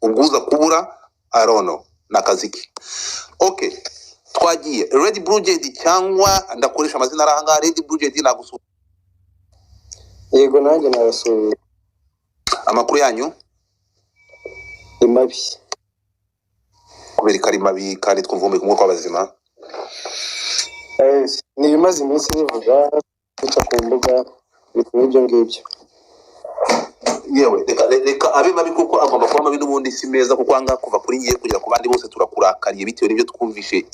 Ubwuza kubura arono ni akazi ke. Okay, twagiye Red Blue JD, cyangwa ndakoresha amazina ari ahangaha. Red Blue JD, nagusura. Yego, nanjye nabasuye. Amakuru yanyu? Ni mabi. Kubera ko ari mabi kandi twumva kumwe kw'abazima? Ni ibimaze iminsi bivuga bica ku mbuga, ibintu nk'ibyo ngibyo. Yewe, reka abe mabi kuko agomba kuba mabi n'ubundi si meza, kuko ahangaha kuva kuri ngiye kugera ku bandi bose turakurakariye bitewe n'ibyo twumvishe,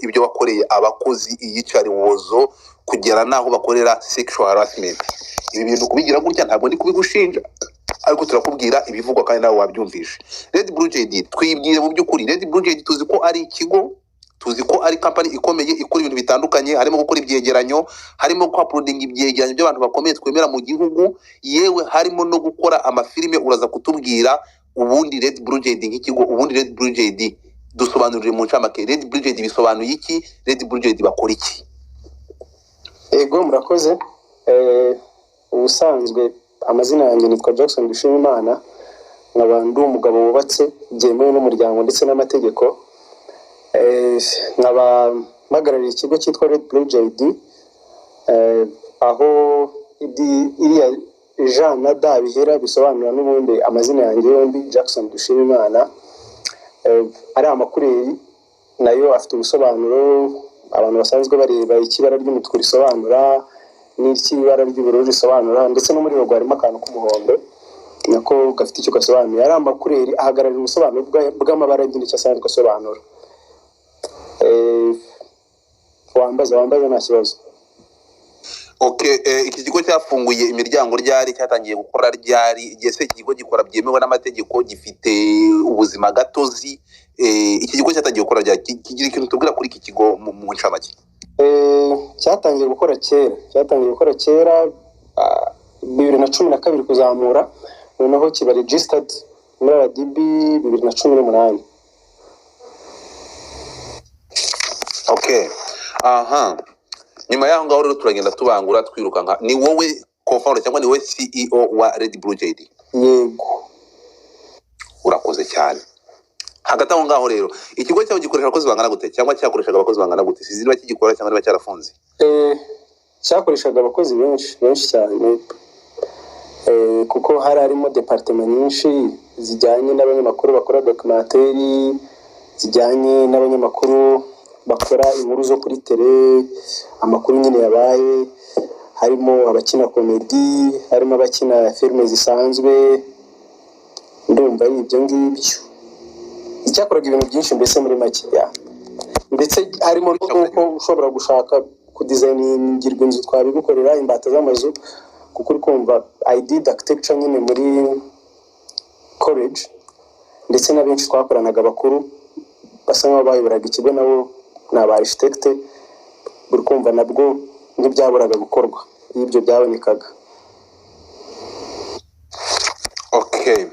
ibyo wakoreye abakozi, iyicarubozo, kugera n'aho bakorera sexual harassment. Ibi bintu kubigira gutya ntabwo ndi kubigushinja, ariko turakubwira ibivugwa kandi nawe wabyumvishe. Red Blue JD, twibwire mu by'ukuri. Red Blue JD tuzi ko ari ikigo, tuzi ko ari company ikomeye ikora ibintu bitandukanye, harimo gukora ibyegeranyo, harimo kuuploadinga ibyegeranyo by'abantu bakomeye twemera mu gihugu, yewe harimo no gukora amafilime. Uraza kutubwira ubundi Red Blue JD nk'ikigo, ubundi Red Blue JD dusobanurire mu ncamake. Red Blue JD bisobanuye iki? Red Blue JD bakora iki? Yego, murakoze. Ubusanzwe amazina yanjye nitwa Jackson Dushimimana, nkaba ndi umugabo wubatse byemewe n'umuryango ndetse n'amategeko. Nkaba mpagarariye ikigo cyitwa Red Blue JD, aho iriya J na D bihera bisobanura n'ubundi amazina yanjye yombi, Jackson Dushimimana. Ari amacouleur nayo afite ubusobanuro. Abantu basanzwe bareba icyo ibara ry'umutuku risobanura n'icy'ibara ry'ubururu risobanura, ndetse no muri logo harimo akantu k'umuhondo nako gafite icyo gasobanuye. Ari amacouleur ahagararira ubusobanuro bw'amabara nyine, icyo asanzwe asobanura. Wambaza, nta kibazo. Okay, iki kigo cyafunguye imiryango ryari? Cyatangiye gukora ryari? Ese iki kigo gikora byemewe n'amategeko, gifite ubuzima gatozi? Iki kigo cyatangiye gukora ryari? Kigira ikintu tubwira kuri iki kigo mu ncamake. Cyatangiye gukora kera, cyatangiye gukora kera, 2012 kuzamura, noneho kiba registered muri RDB 2018. Okay, aha nyuma y'aho ngaho rero turagenda tubangura twirukanka. Ni wowe co-founder cyangwa ni wowe CEO wa Red Blue JD? Yego. Urakoze cyane. Hagati aho ngaho rero, ikigo cyawe gikoresha abakozi bangana gute, cyangwa cyakoreshaga abakozi bangana gute? Sinzi niba kigikora cyangwa niba cyarafunze. Cyakoreshaga abakozi benshi, benshi cyane, kuko hari harimo département nyinshi zijyanye n'abanyamakuru bakora documentaire, zijyanye n'abanyamakuru bakora inkuru zo kuri tele, amakuru nyine yabaye, harimo abakina comedy, harimo abakina filime zisanzwe. Ndumva ari ibyo ngibyo. Icyakoraga ibintu byinshi mbese muri make, ya. Ndetse harimo n'uko ushobora gushaka kudesigningirwa inzu twabigukorera, imbata z'amazu, kuko uri kumva I did architecture nyine muri college, ndetse na benshi twakoranaga bakuru basa nkaho bayoboraga ikigo nabo ni aba architect. Uri kumva nabwo ntibyaburaga gukorwa iyo ibyo byabonekaga. Okay,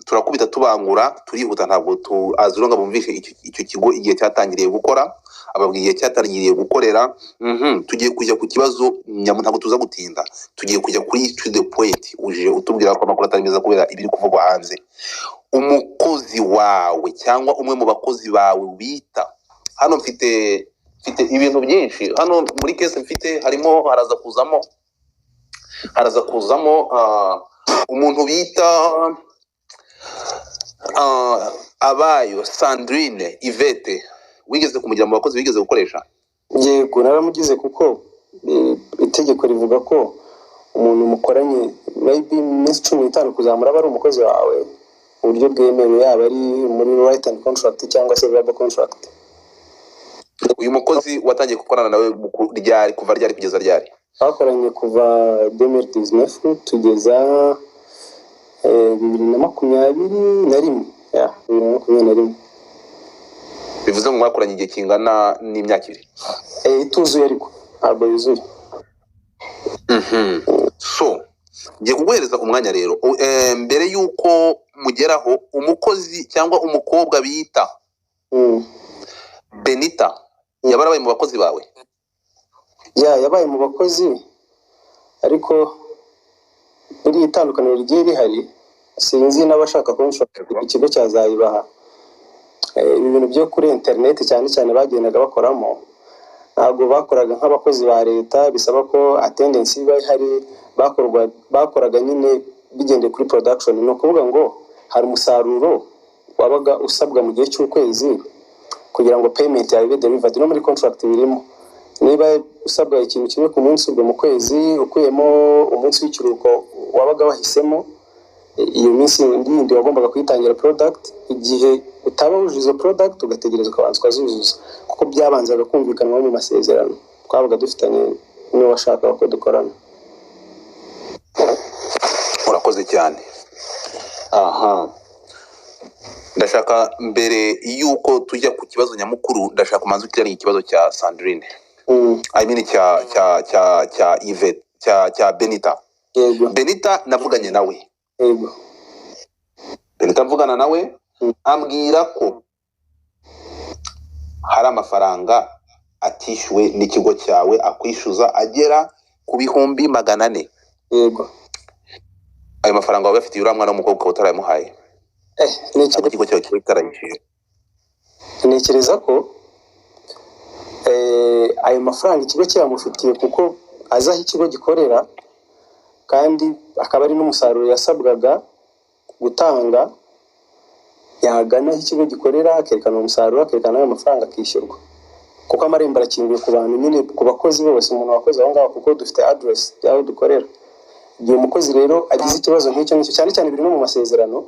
turakubita tubangura, turihuta, ntabwo tu azurunga bumvishe icyo kigo igihe cyatangiriye gukora, ababwiye igihe cyatangiriye gukorera. Tugiye kujya ku kibazo nyamu, ntabwo tuza gutinda, tugiye kujya kuri to the point. Uje utubwira ko amakuru atari meza kubera ibiri kuvugwa hanze. Umukozi wawe cyangwa umwe mu bakozi bawe bita, hano mfite ibintu byinshi hano muri case mfite, harimo haraza kuzamo umuntu bita Abayo Sandrine Yvette. Wigeze kumugira mu bakozi wigeze gukoresha? Yego, naramugize, kuko itegeko rivuga ko umuntu mukoranye maybe iminsi 15 kuzamura aba ari umukozi wawe mu buryo bwemewe, yaba ari muri written contract cyangwa se verbal contract. Uyu mukozi watangiye gukorana nawe ryari, kuva ryari kugeza ryari? Twakoranye kuva 2019 tugeza 2021, ya, 2021. Bivuze ngo mwakoranye igihe kingana n'imyaka 2? Ituzuye, ariko ntabwo yuzuye. So ngiye kuguhereza umwanya rero. Mbere y'uko mugeraho, umukozi cyangwa umukobwa bita Benita yaba yarabaye mu bakozi bawe? Ya, yabaye mu bakozi, ariko buriya itandukaniro rigiye rihari. Sinzi n'abashaka kunshaka, ikigo cyazayibaha. Ibi bintu byo kuri interineti cyane cyane bagendaga bakoramo, ntabwo bakoraga nk'abakozi ba leta bisaba ko attendance iba ihari. Bakoraga nyine bigendeye kuri production. Ni ukuvuga ngo hari umusaruro wabaga usabwa mu gihe cy'ukwezi kugira ngo payment yawe ibe delivered. No muri contract birimo, niba usabwa ikintu kimwe ku munsi, ubwo mu kwezi ukuyemo umunsi w'ikiruhuko wabaga wahisemo, iyo minsi yindi wagombaga kuyitangira product. Igihe utaba wujuje izo product, ugategereza ukabanza ukazuzuza, kuko byabanzaga kumvikanwaho mu masezerano twabaga dufitanye n'uwashakaga ko dukorana. Urakoze cyane. Aha ndashaka, mbere y'uko tujya ku kibazo nyamukuru, ndashaka umanza ukiranye ikibazo cya Sandrine, I mean cya Yvette, cya Benita. Yego. Benita navuganye nawe. Yego. Benita mvugana nawe, ambwira ko hari amafaranga atishyuwe n'ikigo cyawe akwishyuza agera ku 400,000. Yego. Ayo mafaranga waba uyafitiye uriya mwana w'umukobwa ukaba utarayamuhaye, cyangwa ikigo cyawe kiba kitarayishyuye? Ntekereza ko ayo mafaranga ikigo kiyamufitiye, kuko azi aho ikigo gikorera kandi akaba ari n'umusaruro yasabwaga gutanga. Yagana aho ikigo gikorera, akerekana umusaruro, akerekana ayo mafaranga, akishyurwa, kuko amarembo arakinguye ku bantu nyine, ku bakozi bose, umuntu wakoze aho ngaho, kuko dufite address y'aho dukorera. Igihe umukozi rero agize ikibazo nk'icyo ngicyo, cyane cyane biri no mu masezerano,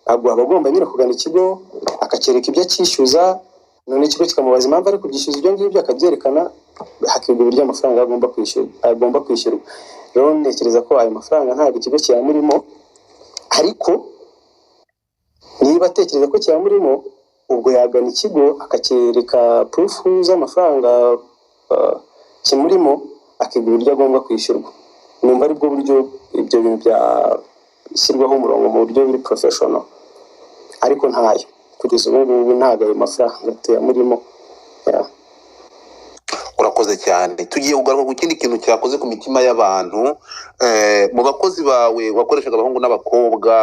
ntabwo aba agomba nyine kugana ikigo akacyereka ibyo akishyuza, none ikigo kikamubaza impamvu ari kubyishyuza ibyo ngibyo, akabyerekana, hakigwa uburyo amafaranga agomba kwishyurwa. Rero ntekereza ko ayo mafaranga ntabwo ikigo kiyamurimo, ariko niba atekereza ko kiyamurimo, ubwo yagana ikigo akacyereka proof z'amafaranga kimurimo, akiga uburyo agomba kwishyurwa. Numva aribwo buryo ibyo bintu byashyirwaho umurongo mu buryo buri professional, ariko ntayo kugeza ubu ngubu, ntabwo ayo mafaranga tuyamurimo. Yeah. Urakoze cyane. Tugiye kugaruka ku kindi kintu cyakoze ku mitima y'abantu. Mu bakozi bawe wakoreshaga abahungu n'abakobwa,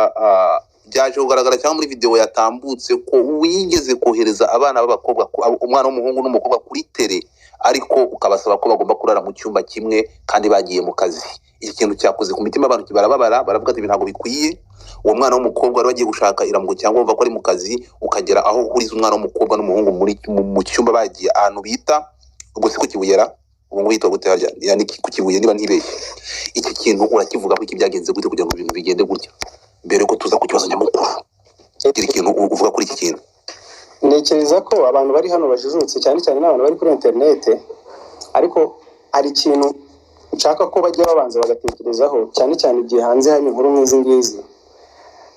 byaje kugaragara cyangwa muri video yatambutse ko wigeze kohereza abana b'abakobwa, umwana w'umuhungu n'umukobwa kuri terrain, ariko ukabasaba ko bagomba kurara mu cyumba kimwe kandi bagiye mu kazi. Iki kintu cyakoze ku mitima y'abantu, barababara, baravuga ati: "Ibi ntabwo bikwiye." Uwo mwana w'umukobwa wari wagiye gushaka iramugo cyangwa wumva ko ari mu kazi, ukagera aho uhuriza umwana w'umukobwa n'umuhungu mu cyumba, bagiye ahantu bita ubwo si ku Kibuyera, ubu ngubu hitwa gute harya? Ya, ni ku Kibuye niba ntibeshye. Iki kintu urakivuga ko iki byagenze gute kugira ngo ibintu bigende gutya? Mbere yuko tuza ku kibazo nyamukuru, gira ikintu uvuga kuri iki kintu. Ntekereza ko abantu bari hano bajijutse, cyane cyane n'abantu bari kuri interinete, ariko hari ikintu nshaka ko bajya babanza bagatekerezaho, cyane cyane igihe hanze hari inkuru nk'izi ngizi.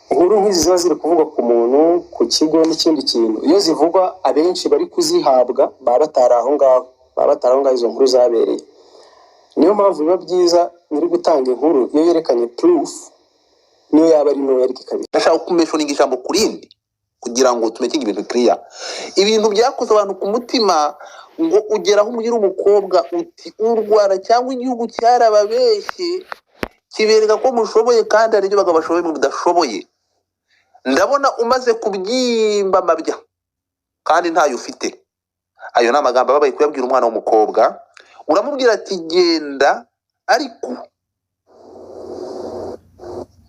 Inkuru nk'izi ziba ziri kuvugwa ku muntu, ku kigo n'ikindi kintu, iyo zivugwa abenshi bari kuzihabwa baba batari aho ngaho, baba batari aho ngaho izo nkuru zabereye. Niyo mpamvu biba byiza nyiri gutanga inkuru iyo yerekanye proof, niyo yaba ari ntoya ariko ikabiri. Ndashaka kumentioninga ijambo ku rindi kugira ngo tumakinge ibintu clear. Ibintu byakoze abantu ku mutima, ngo ugera aho ubwira umukobwa uti: "U Rwanda cyangwa igihugu cyarababeshye kibereka ko mushoboye, kandi hari ibyo bagabo bashoboye mudashoboye. Ndabona umaze kubyimba amabya kandi ntayo ufite." Ayo ni amagambo ababaye kuyabwira umwana w'umukobwa. Uramubwira ati: "Genda, ariko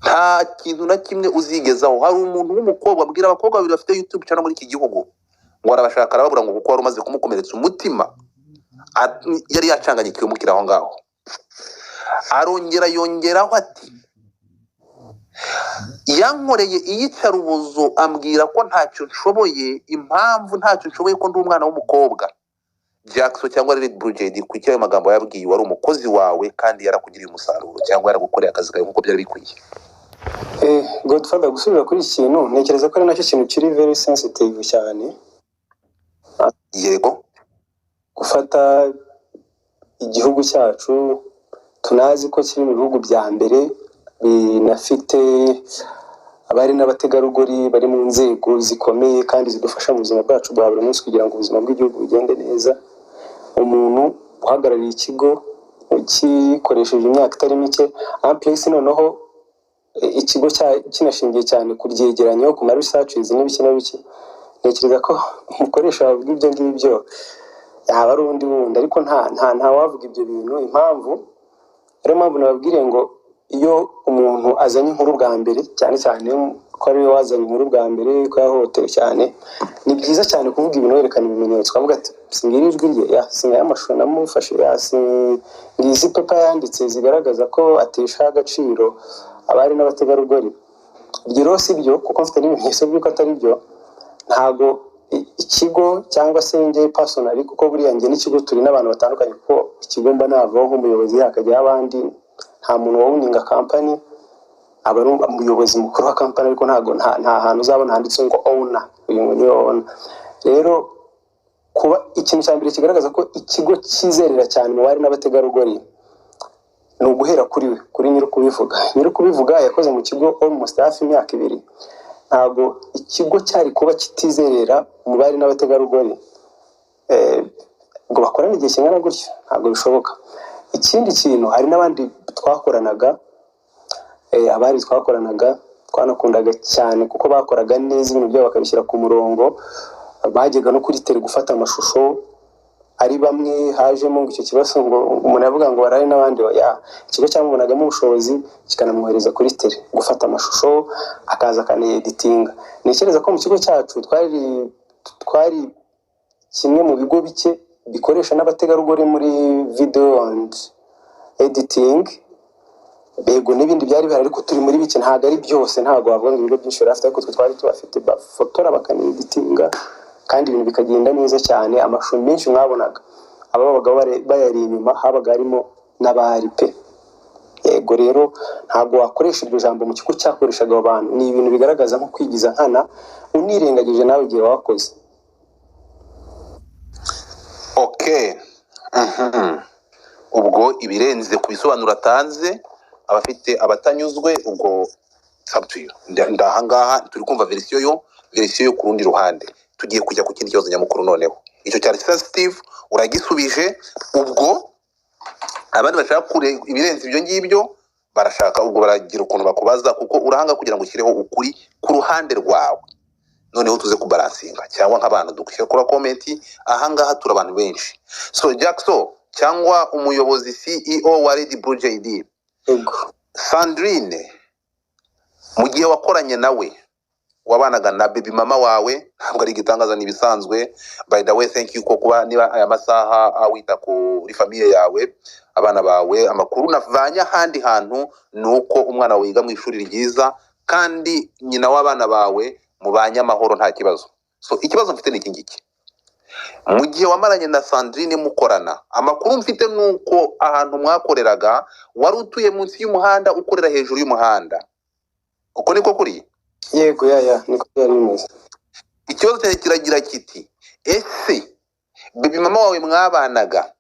nta kintu na kimwe uzigezaho." Hari umuntu w'umukobwa abwira abakobwa babiri bafite YouTube channel muri iki gihugu ngo arabashaka arababura, ngo kuko wari umaze kumukomeretsa umutima. Yari yacanganyikiwe mukiri aho ngaho. Arongera yongeraho ati: "Yankoreye iyicarubozo, ambwira ko ntacyo nshoboye, impamvu ntacyo nshoboye ko ndi umwana w'umukobwa." Jackson cyangwa Red Blue JD, kuki ayo magambo yabwiye wari umukozi wawe kandi yarakugiriye umusaruro cyangwa yaragukoreye akazi kawe nk'uko byari bikwiye? Godfather, gusubira kuri iki kintu, ntekereza ko ari nacyo kintu kiri very sensitive cyane. Yego. Gufata igihugu cyacu tunazi ko kiri mu bihugu bya mbere binafite abari n'abategarugori bari mu nzego zikomeye kandi zidufasha mu buzima bwacu bwa buri munsi kugira ngo ubuzima bw'igihugu bugende neza, umuntu uhagarariye ikigo ukikoresheje imyaka itari mike en plus noneho. Ikigo kinashingiye cyane ku byegeranyo, ku ma researches n'ibiki n'ibiki. Ntekereza ko umukoresha wavuga ibyo ngibyo yaba ari undi wundi, ariko nta wavuga ibyo bintu. Impamvu ariyo mpamvu nababwiriye ngo iyo umuntu azanye inkuru bwa mbere, cyane cyane ko ariwe wazanye inkuru bwa mbere ko yahohotewe cyane, ni byiza cyane kuvuga ibintu werekana ibimenyetso, ukavuga ati: "Singira ijwi rye, ya singaye amashusho namufashe, ya ngizi paper yanditse zigaragaza ko atesha agaciro abari n'abategarugori." Ibyo rero si byo, kuko mfite n'ibimenyetso by'uko atari byo. Ntabwo ikigo cyangwa se njye personally, kuko buriya njye n'ikigo turi n'abantu batandukanye, kuko ikigo mba navaho nk'umuyobozi hakajyaho abandi. Nta muntu wowninga company, aba ari umuyobozi mukuru wa company, ariko ntabwo nta hantu uzabona handitse ngo owner, uyu ngo niwe owner. Rero kuba ikintu cya mbere kigaragaza ko ikigo cyizerera cyane mu bari n'abategarugori ni uguhera kuri we, kuri nyiri kubivuga. Nyiri kubivuga yakoze mu kigo almost hafi imyaka 2. Ntabwo ikigo cyari kuba kitizerera mu bari n'abategarugori ngo bakorane igihe kingana gutyo, ntabwo bishoboka. Ikindi kintu, hari n'abandi twakoranaga, abari twakoranaga twanakundaga cyane, kuko bakoraga neza ibintu byabo bakabishyira ku murongo, bajyaga no kuri terrain gufata amashusho. Ari bamwe hajemo ngo icyo kibazo, ngo umuntu yavuga ngo barari n'abandi, ya ikigo cyamubonagamo ubushobozi kikanamwohereza kuri terrain gufata amashusho, akaza akanayeditinga. Ntekereza ko mu kigo cyacu twari kimwe mu bigo bike bikoresha n'abategarugori muri video and editing. Yego, n'ibindi byari bihari, ariko turi muri bike, ntabwo ari byose. Ntabwo wavuga ngo ibigo byinshi birafite, ariko twe twari tubafite bafotora bakaneditinga, kandi ibintu bikagenda neza cyane. Amashusho menshi mwabonaga ababaga bayari inyuma habaga harimo n'abari pe. Yego, rero ntabwo wakoresha iryo jambo mu kigo cyakoreshaga abo bantu. Ni ibintu bigaragaza nko kwigiza nkana, unirengagije nawe igihe wakoze. Okay. Ubwo ibirenze ku bisobanuro atanze, abafite abatanyuzwe, ubwo it's up to you. Ndahangaha turi kumva version yo ku rundi ruhande. Tugiye kujya ku kindi kibazo nyamukuru noneho. Icyo cyari sensitive, uragisubije. Ubwo abandi bashaka kure ibirenze ibyo ngibyo barashaka, ubwo baragira ukuntu bakubaza, kuko urahanga kugira ngo ushyireho ukuri ku ruhande rwawe, noneho tuze kubalancinga cyangwa nk'abantu dushyira kuri comment. Ahangaha turi abantu benshi. So Jackson cyangwa umuyobozi CEO wa Red Blue JD, Yego. Sandrine, mu gihe wakoranye nawe, wabanaga na baby mama wawe, ntabwo ari igitangaza, ni ibisanzwe. By the way, thank you ko kuba niba aya masaha wita kuri famille yawe, abana bawe. Amakuru navanye ahandi hantu ni uko umwana wawe yiga mu ishuri ryiza, kandi nyina w'abana bawe mubanye amahoro, nta kibazo. So ikibazo mfite ni iki ngiki: mu gihe wamaranye na Sandrine mukorana, amakuru mfite ni uko ahantu mwakoreraga wari utuye munsi y'umuhanda, ukorera hejuru y'umuhanda. Uko niko kuri? Yego, ya niko byari bimeze. Ikibazo cyanjye kiragira kiti: ese baby mama wawe mwabanaga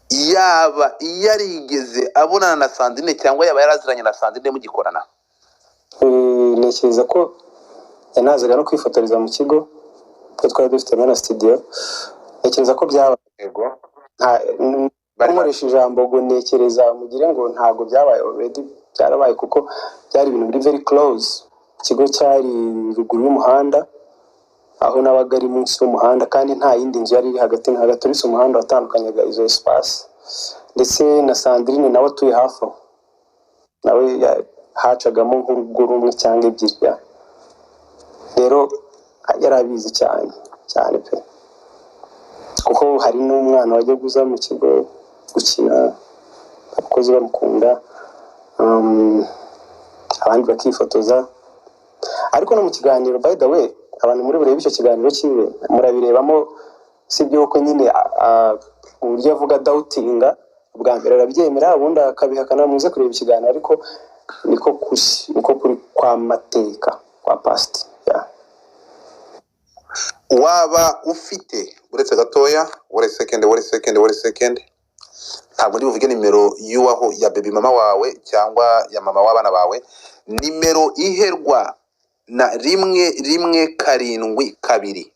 yaba yarigeze abonana na Sandrine, cyangwa yaba yaraziranye na Sandrine mugikorana? Ntekereza ko yanazaga no kwifotoreza mu kigo, kuko twari dufitemo na studio. Ntekereza ko byaba Bari nkoresha ijambo ngo ntekereza, mugire ngo ntabwo byabaye. Already byarabaye, kuko byari ibintu biri very close. Ikigo cyari ruguru y'umuhanda, aho nabaga ari munsi y'umuhanda, kandi nta yindi nzu yari iri hagati na hagati uretse umuhanda watandukanyaga izo espace. Ndetse na Sandrine nawe atuye hafi aho, nawe hacagamo nk'urugo rumwe cyangwa ebyiri. Ya rero yari abizi cyane cyane pe, kuko hari n'umwana wajyaga uza mu kigo gukina, abakozi bamukunda, abandi bakifotoza. Ariko no mu kiganiro, by the way, abantu muri burebe icyo kiganiro cyiwe murabirebamo, si ibyo ko nyine uburyo avuga doubtinga, bwa mbere arabyemera ubundi akabihakana. Muze kureba ikiganiro, ariko niko kuri, niko kuri kwa mateka kwa past, yeah. Waba ufite, uretse gatoya, wait a second, wait a second, wait a second. Ntabwo ndi buvuge nimero y'uwaho ya baby mama wawe cyangwa ya mama w'abana bawe. Nimero iherwa na 1172?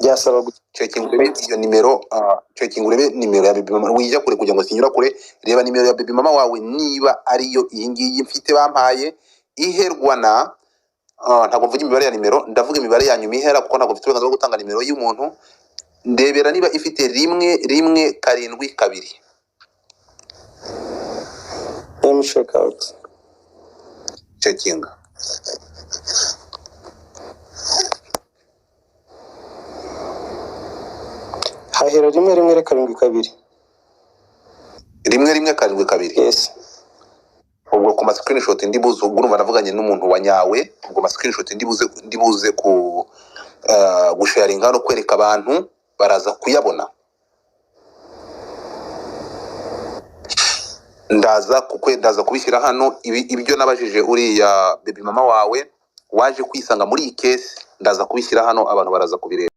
Byasaba Checking urebe iyo nimero, checking urebe nimero ya baby mama. Wijya kure kugira ngo sinyura kure, reba nimero ya baby mama wawe niba ariyo iyi ngiyi mfite bampaye iherwa na ntabwo mvuga imibare ya nimero, ndavuga imibare ya nyuma ihera, kuko ntabwo mfite uburenganzira bwo gutanga nimero y'umuntu. Ndebera niba ifite 1172. Let me check out. Checking. Hahera 1172. 1172. Yes. Ubwo ku ma screenshot ndibuze, ubwo urumva navuganye n'umuntu wa nyawe, ubwo ma screenshot ndibuze ku gusharinga no kwereka abantu baraza kuyabona. Ndaza kukwe, ndaza kubishyira hano ibyo nabajije uriya baby mama wawe waje kwisanga muri iyi case, ndaza kubishyira hano abantu baraza kubireba.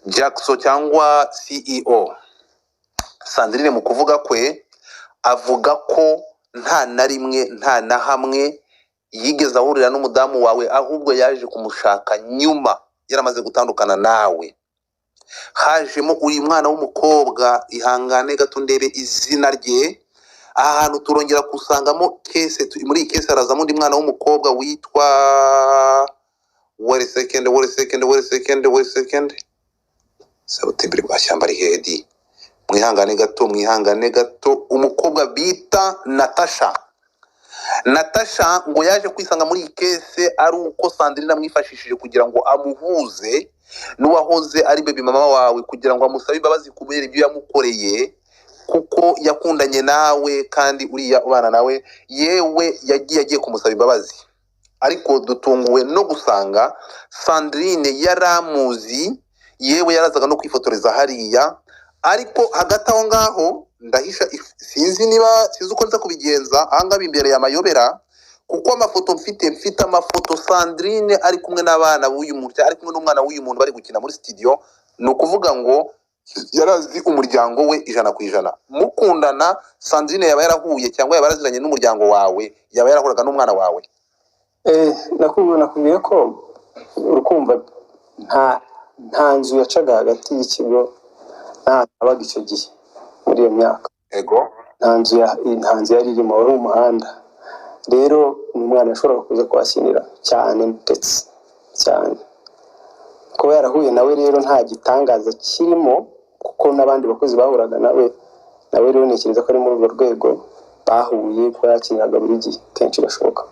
Jackson cyangwa CEO Sandrine, mu kuvuga kwe avuga ko nta na rimwe, nta na hamwe yigeze ahurira n'umudamu wawe, ahubwo yaje kumushaka nyuma yaramaze gutandukana nawe. Hajemo uyu mwana w'umukobwa, ihangane gato ndebe izina rye. Aha hantu turongera gusangamo case, muri iyi case harazamo undi mwana w'umukobwa witwa, wait a second, wait a second, wait a second, wait a second, sabutembere bwa shyamba rihedi, mwihangane gato, mwihangane gato. Umukobwa bita Natasha. Natasha ngo yaje kwisanga muri iyi case ari uko Sandrine amwifashishije kugira ngo amuhuze n'uwahoze ari baby mama wawe, kugira ngo amusabe imbabazi kubera ibyo yamukoreye, kuko yakundanye nawe kandi uriya ubana nawe yewe yagiye agiye kumusaba imbabazi. Ariko dutunguwe no gusanga Sandrine yaramuzi, yewe yarazaga no kwifotoreza hariya. Ariko hagati aho ngaho ndahisha, sinzi niba, sinzi uko nza kubigenza ahangaha imbere ya mayobera, kuko amafoto mfite amafoto Sandrine ari kumwe n'abana b'uyu muntu, ari kumwe n'umwana w'uyu muntu bari gukina muri studio. Ni ukuvuga ngo yarazi umuryango we 100%. Mukundana, Sandrine yaba yarahuye cyangwa yaba yaraziranye n'umuryango wawe, yaba yarahuraga n'umwana wawe? Nakubwiye ko urukumva nta nzu yacaga hagati y'ikigo, nta habaga icyo gihe muri iyo myaka. Ego. Nta nzu yari irimo, wari umuhanda. Rero umwana yashoboraga kuza kuhakinira cyane, ndetse cyane kuba yarahuye nawe rero nta gitangaza kirimo, kuko n'abandi bakozi bahuraga nawe. Nawe rero ntekereza ko ari muri urwo rwego bahuye, kuko yakiniraga buri gihe kenshi gashoboka.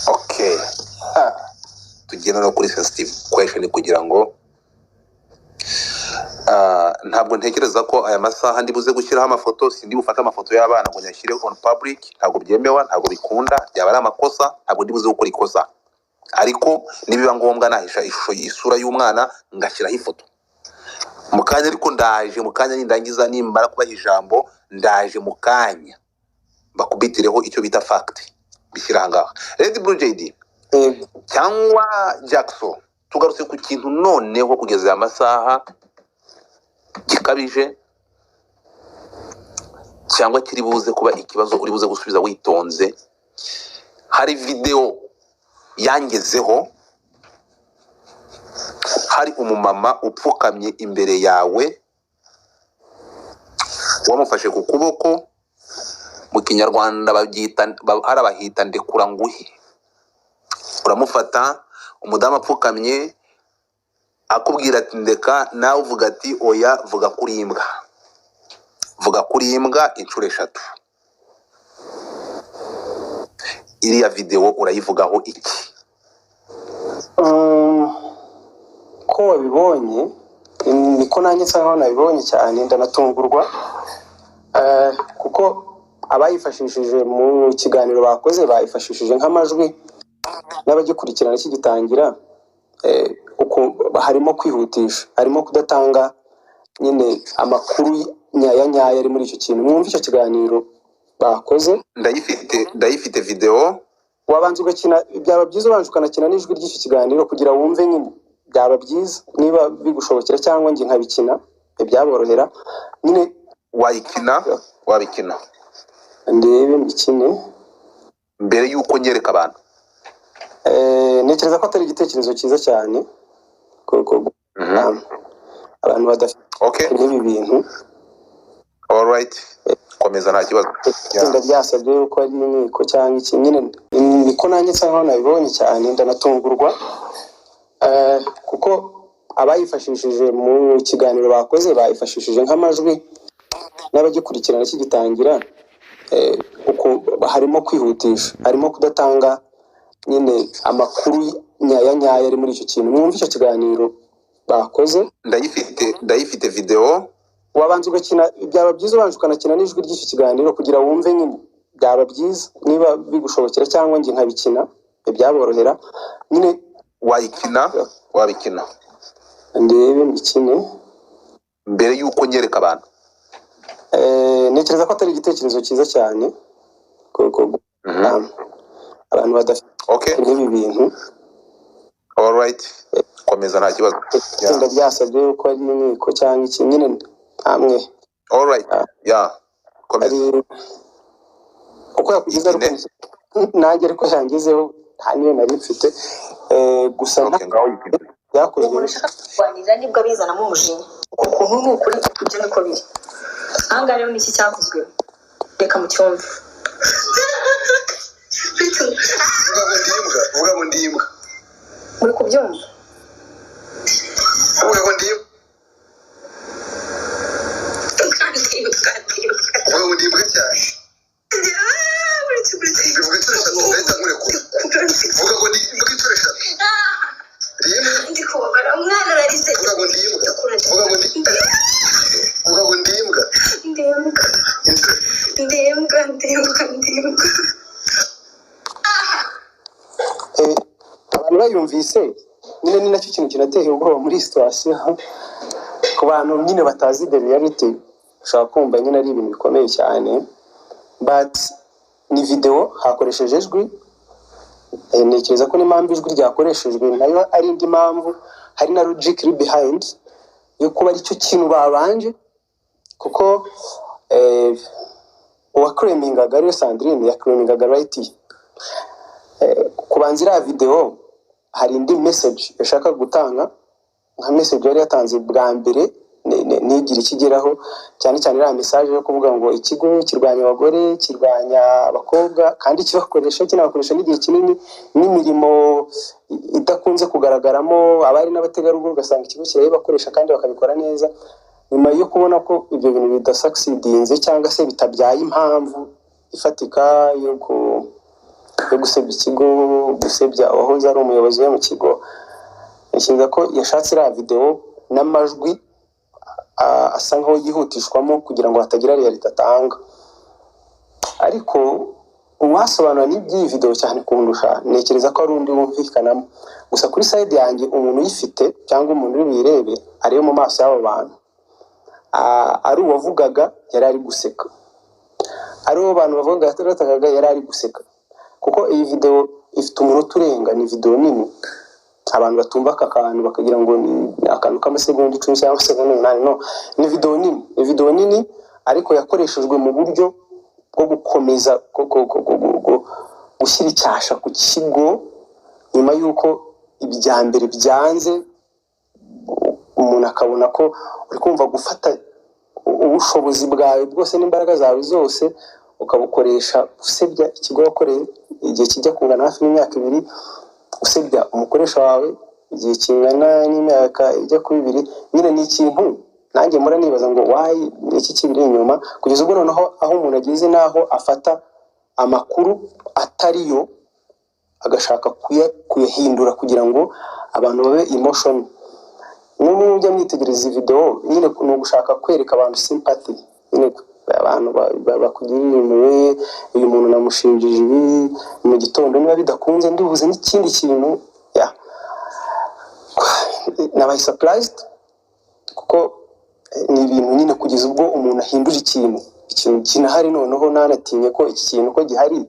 Okay. Tugenda no kuri sensitive question, kugira ngo ntabwo ntekereza ko aya masaha ndi buze gushyiraho amafoto. Sindi bufate amafoto y'abana ngo nyashyire on public, ntabwo byemewe, ntabwo bikunda, byaba ari amakosa. Ntabwo ndi buze gukora ikosa, ariko nibiba ngombwa nahisha ishusho, isura y'umwana, ngashyiraho ifoto mu kanya. Ariko ndaje mu kanya, nindangiza, nimara kubaha ijambo, ndaje mu kanya bakubitireho icyo bita fact bishyira ahangaha. Red Blue JD Yego. cyangwa Jackson, tugarutse ku kintu noneho kugeza aya masaha gikabije cyangwa kiri buze kuba ikibazo uri buze gusubiza witonze. Hari video yangezeho, hari umumama upfukamye imbere yawe, wamufashe ku kuboko. Mu Kinyarwanda babyita hari abahita ndekura nguhe. Uramufata, umudamu apfukamye, akubwira ati ndeka, nawe uvuga ati oya, vuga kuri imbwa, vuga kuri imbwa inshuro 3. Iriya video urayivugaho iki? Ko wabibonye niko nanjye nsa nkaho nabibonye cyane, ndanatungurwa, kuko abayifashishije mu kiganiro bakoze bayifashishije nk'amajwi n'abagikurikirana kigitangira, harimo kwihutisha, harimo kudatanga nyine amakuru nyaya nyayo ari muri icyo kintu. Mwumve icyo kiganiro bakoze. Ndayifite video. Wabanza ugakina, byaba byiza ubanje ukanakina n'ijwi ry'icyo kiganiro kugira wumve nyine, byaba byiza niba bigushobokera, cyangwa njye nkabikina byaborohera nyine. Wayikina, wabikina. Ndebe mbikine mbere y'uko nyereka abantu. Ntekereza ko atari igitekerezo cyiza cyane abantu badafite n'ibi bintu. All right, komeza, nta kibazo. Itsinda ryasabye yuko ari inkiko cyangwa iki nyine, niko nanjye nsa nkaho nabibonye cyane, ndanatungurwa, kuko abayifashishije mu kiganiro bakoze bayifashishije nk'amajwi n'abagikurikirana kigitangira, harimo kwihutisha, harimo kudatanga nyine amakuru nyaya nyayo ari muri icyo kintu. Mwumve icyo kiganiro bakoze. Ndayifite video. Wabanza ugakina, byaba byiza ubanje ukanakina n'ijwi ry'icyo kiganiro kugira wumve nyine, byaba byiza niba bigushobokera, cyangwa njye nkabikina byaborohera nyine. Wayikina, wabikina. Ndebe mbikine mbere y'uko nyereka abantu. Ntekereza ko atari igitekerezo cyiza cyane abantu badafite n'ibi bintu. All right, Komeza, nta kibazo. Yeah. Wenda byasabye yuko ari inkiko cyangwa iki nyine hamwe. All right. Yeah, komeza. Ari uko yakugeze, ariko Yipine. Nanjye ariko yangezeho, nta niyo nari mfite. Gusa nta Okay, ngaho yipine. byakozwe. Umuntu ushaka kurwanirira nibwo abizanamo umujinya. Ukuntu ni ukuri, ibyo niko biri. Ahangaha rero ni iki cyakozwe? Reka mucyumve. Vuga ngo ndi imbwa, vuga ngo ndi imbwa. Muri kubyumva? Vuga ngo ndi imbwa, vuga ngo ndi imbwa cyane. Bivuga inshuro eshatu ndahita nkurekura. Vuga ngo ndi imbwa inshuro eshatu. Rimwe. Ndi kubabara, umwana ararize. Vuga ngo ndi imbwa, vuga ngo ndi, vuga ngo ndi imbwa. Ndi imbwa. Inshuro. Ndi imbwa, ndi imbwa, ndi imbwa. Abantu bayumvise nyine, ni nacyo kintu kinateye ubwoba muri iyi situation. Ku bantu nyine batazi the reality, ushobora kumva nyine ari ibintu bikomeye cyane, but ni video hakoresheje ijwi. Ntekereza ko n'impamvu ijwi ryakoreshejwe nayo ari indi mpamvu, hari na logic iri behind yo kuba aricyo kintu babanje, kuko uwaclaimingaga ariwe Sandrine, yaclaimingaga right ye. Kubanza iriya video hari indi message yashakaga gutanga, nka message yari yatanze bwa mbere ntigire icyo igeraho, cyane cyane iriya message yo kuvuga ngo ikigo kirwanya abagore, kirwanya abakobwa, kandi kibakoresha, kinabakoresha n'igihe kinini n'imirimo idakunze kugaragaramo abari n'abategarugori, ugasanga ikigo kirayibakoresha kandi bakabikora neza. Nyuma yo kubona ko ibyo bintu bidasucceedinze cyangwa se bitabyaye impamvu ifatika yo gusebya ikigo, gusebya uwahoze ari umuyobozi we mu kigo, ntekereza ko yashatse iriya videwo n'amajwi asa nkaho yihutishwamo kugira ngo hatagira reality atanga. Ariko uwasobanura n'iby'iyi videwo cyane kundusha, ntekereza ko ari undi wumvikanamo. Gusa kuri side yanjye, umuntu uyifite cyangwa umuntu uri buyirebe, arebe mu maso y'abo bantu. Ari uwavugaga yari ari guseka, ari uwo bantu bavugaga yataratakaga yari ari guseka, kuko iyi videwo ifite umunota urenga. Ni videwo nini, abantu batumva aka kantu bakagira ngo ni akantu k'amasegonda 10 cyangwa amasegonda 8. No, ni videwo nini, ni videwo nini, ariko yakoreshejwe mu buryo bwo gukomeza gushyira icyasha ku kigo nyuma y'uko ibya mbere byanze, umuntu akabona ko uri kumva gufata ubushobozi bwawe bwose n'imbaraga zawe zose ukabukoresha usebya ikigo wakoreye igihe kijya kungana hafi n'imyaka 2, usebya umukoresha wawe igihe kingana n'imyaka ijya kuri 2. Nyine ni ikintu nanjye mpora nibaza ngo why, ni iki kibiri inyuma, kugeza ubwo noneho aho umuntu ageze n'aho afata amakuru atari yo agashaka kuyahindura kugira ngo abantu babe emotion. N'ubu mujya mwitegereza iyi video nyine, ni ugushaka kwereka abantu sympathy nyine, abantu bakugirira impuhwe. Uyu muntu namushinjije ibi mu gitondo, niba bidakunze ndibuze n'ikindi kintu. Ya, nabaye surprised, kuko ni ibintu nyine kugeza ubwo umuntu ahindura ikintu kinahari, noneho ntanatinye ko iki kintu ko gihari,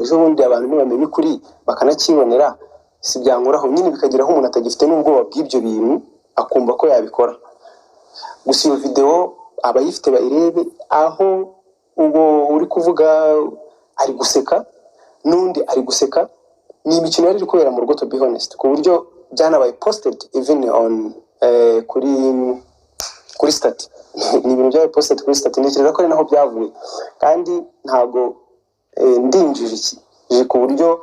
ejo bundi abantu ntibamenye ukuri bakanakibonera, si byankoraho nyine, bikagera aho umuntu atagifite n'ubwoba bw'ibyo bintu, akumva ko yabikora. Gusa iyo videwo abayifite bayirebe, aho uwo uri kuvuga ari guseka n'undi ari guseka. Ni imikino yari iri kubera mu rugo, to be honest, ku buryo byanabaye posted even on kuri status. Ni ibintu byabaye posted kuri status, ntekereza ko ari naho byavuye. Kandi ntabwo ndinjije iki ku buryo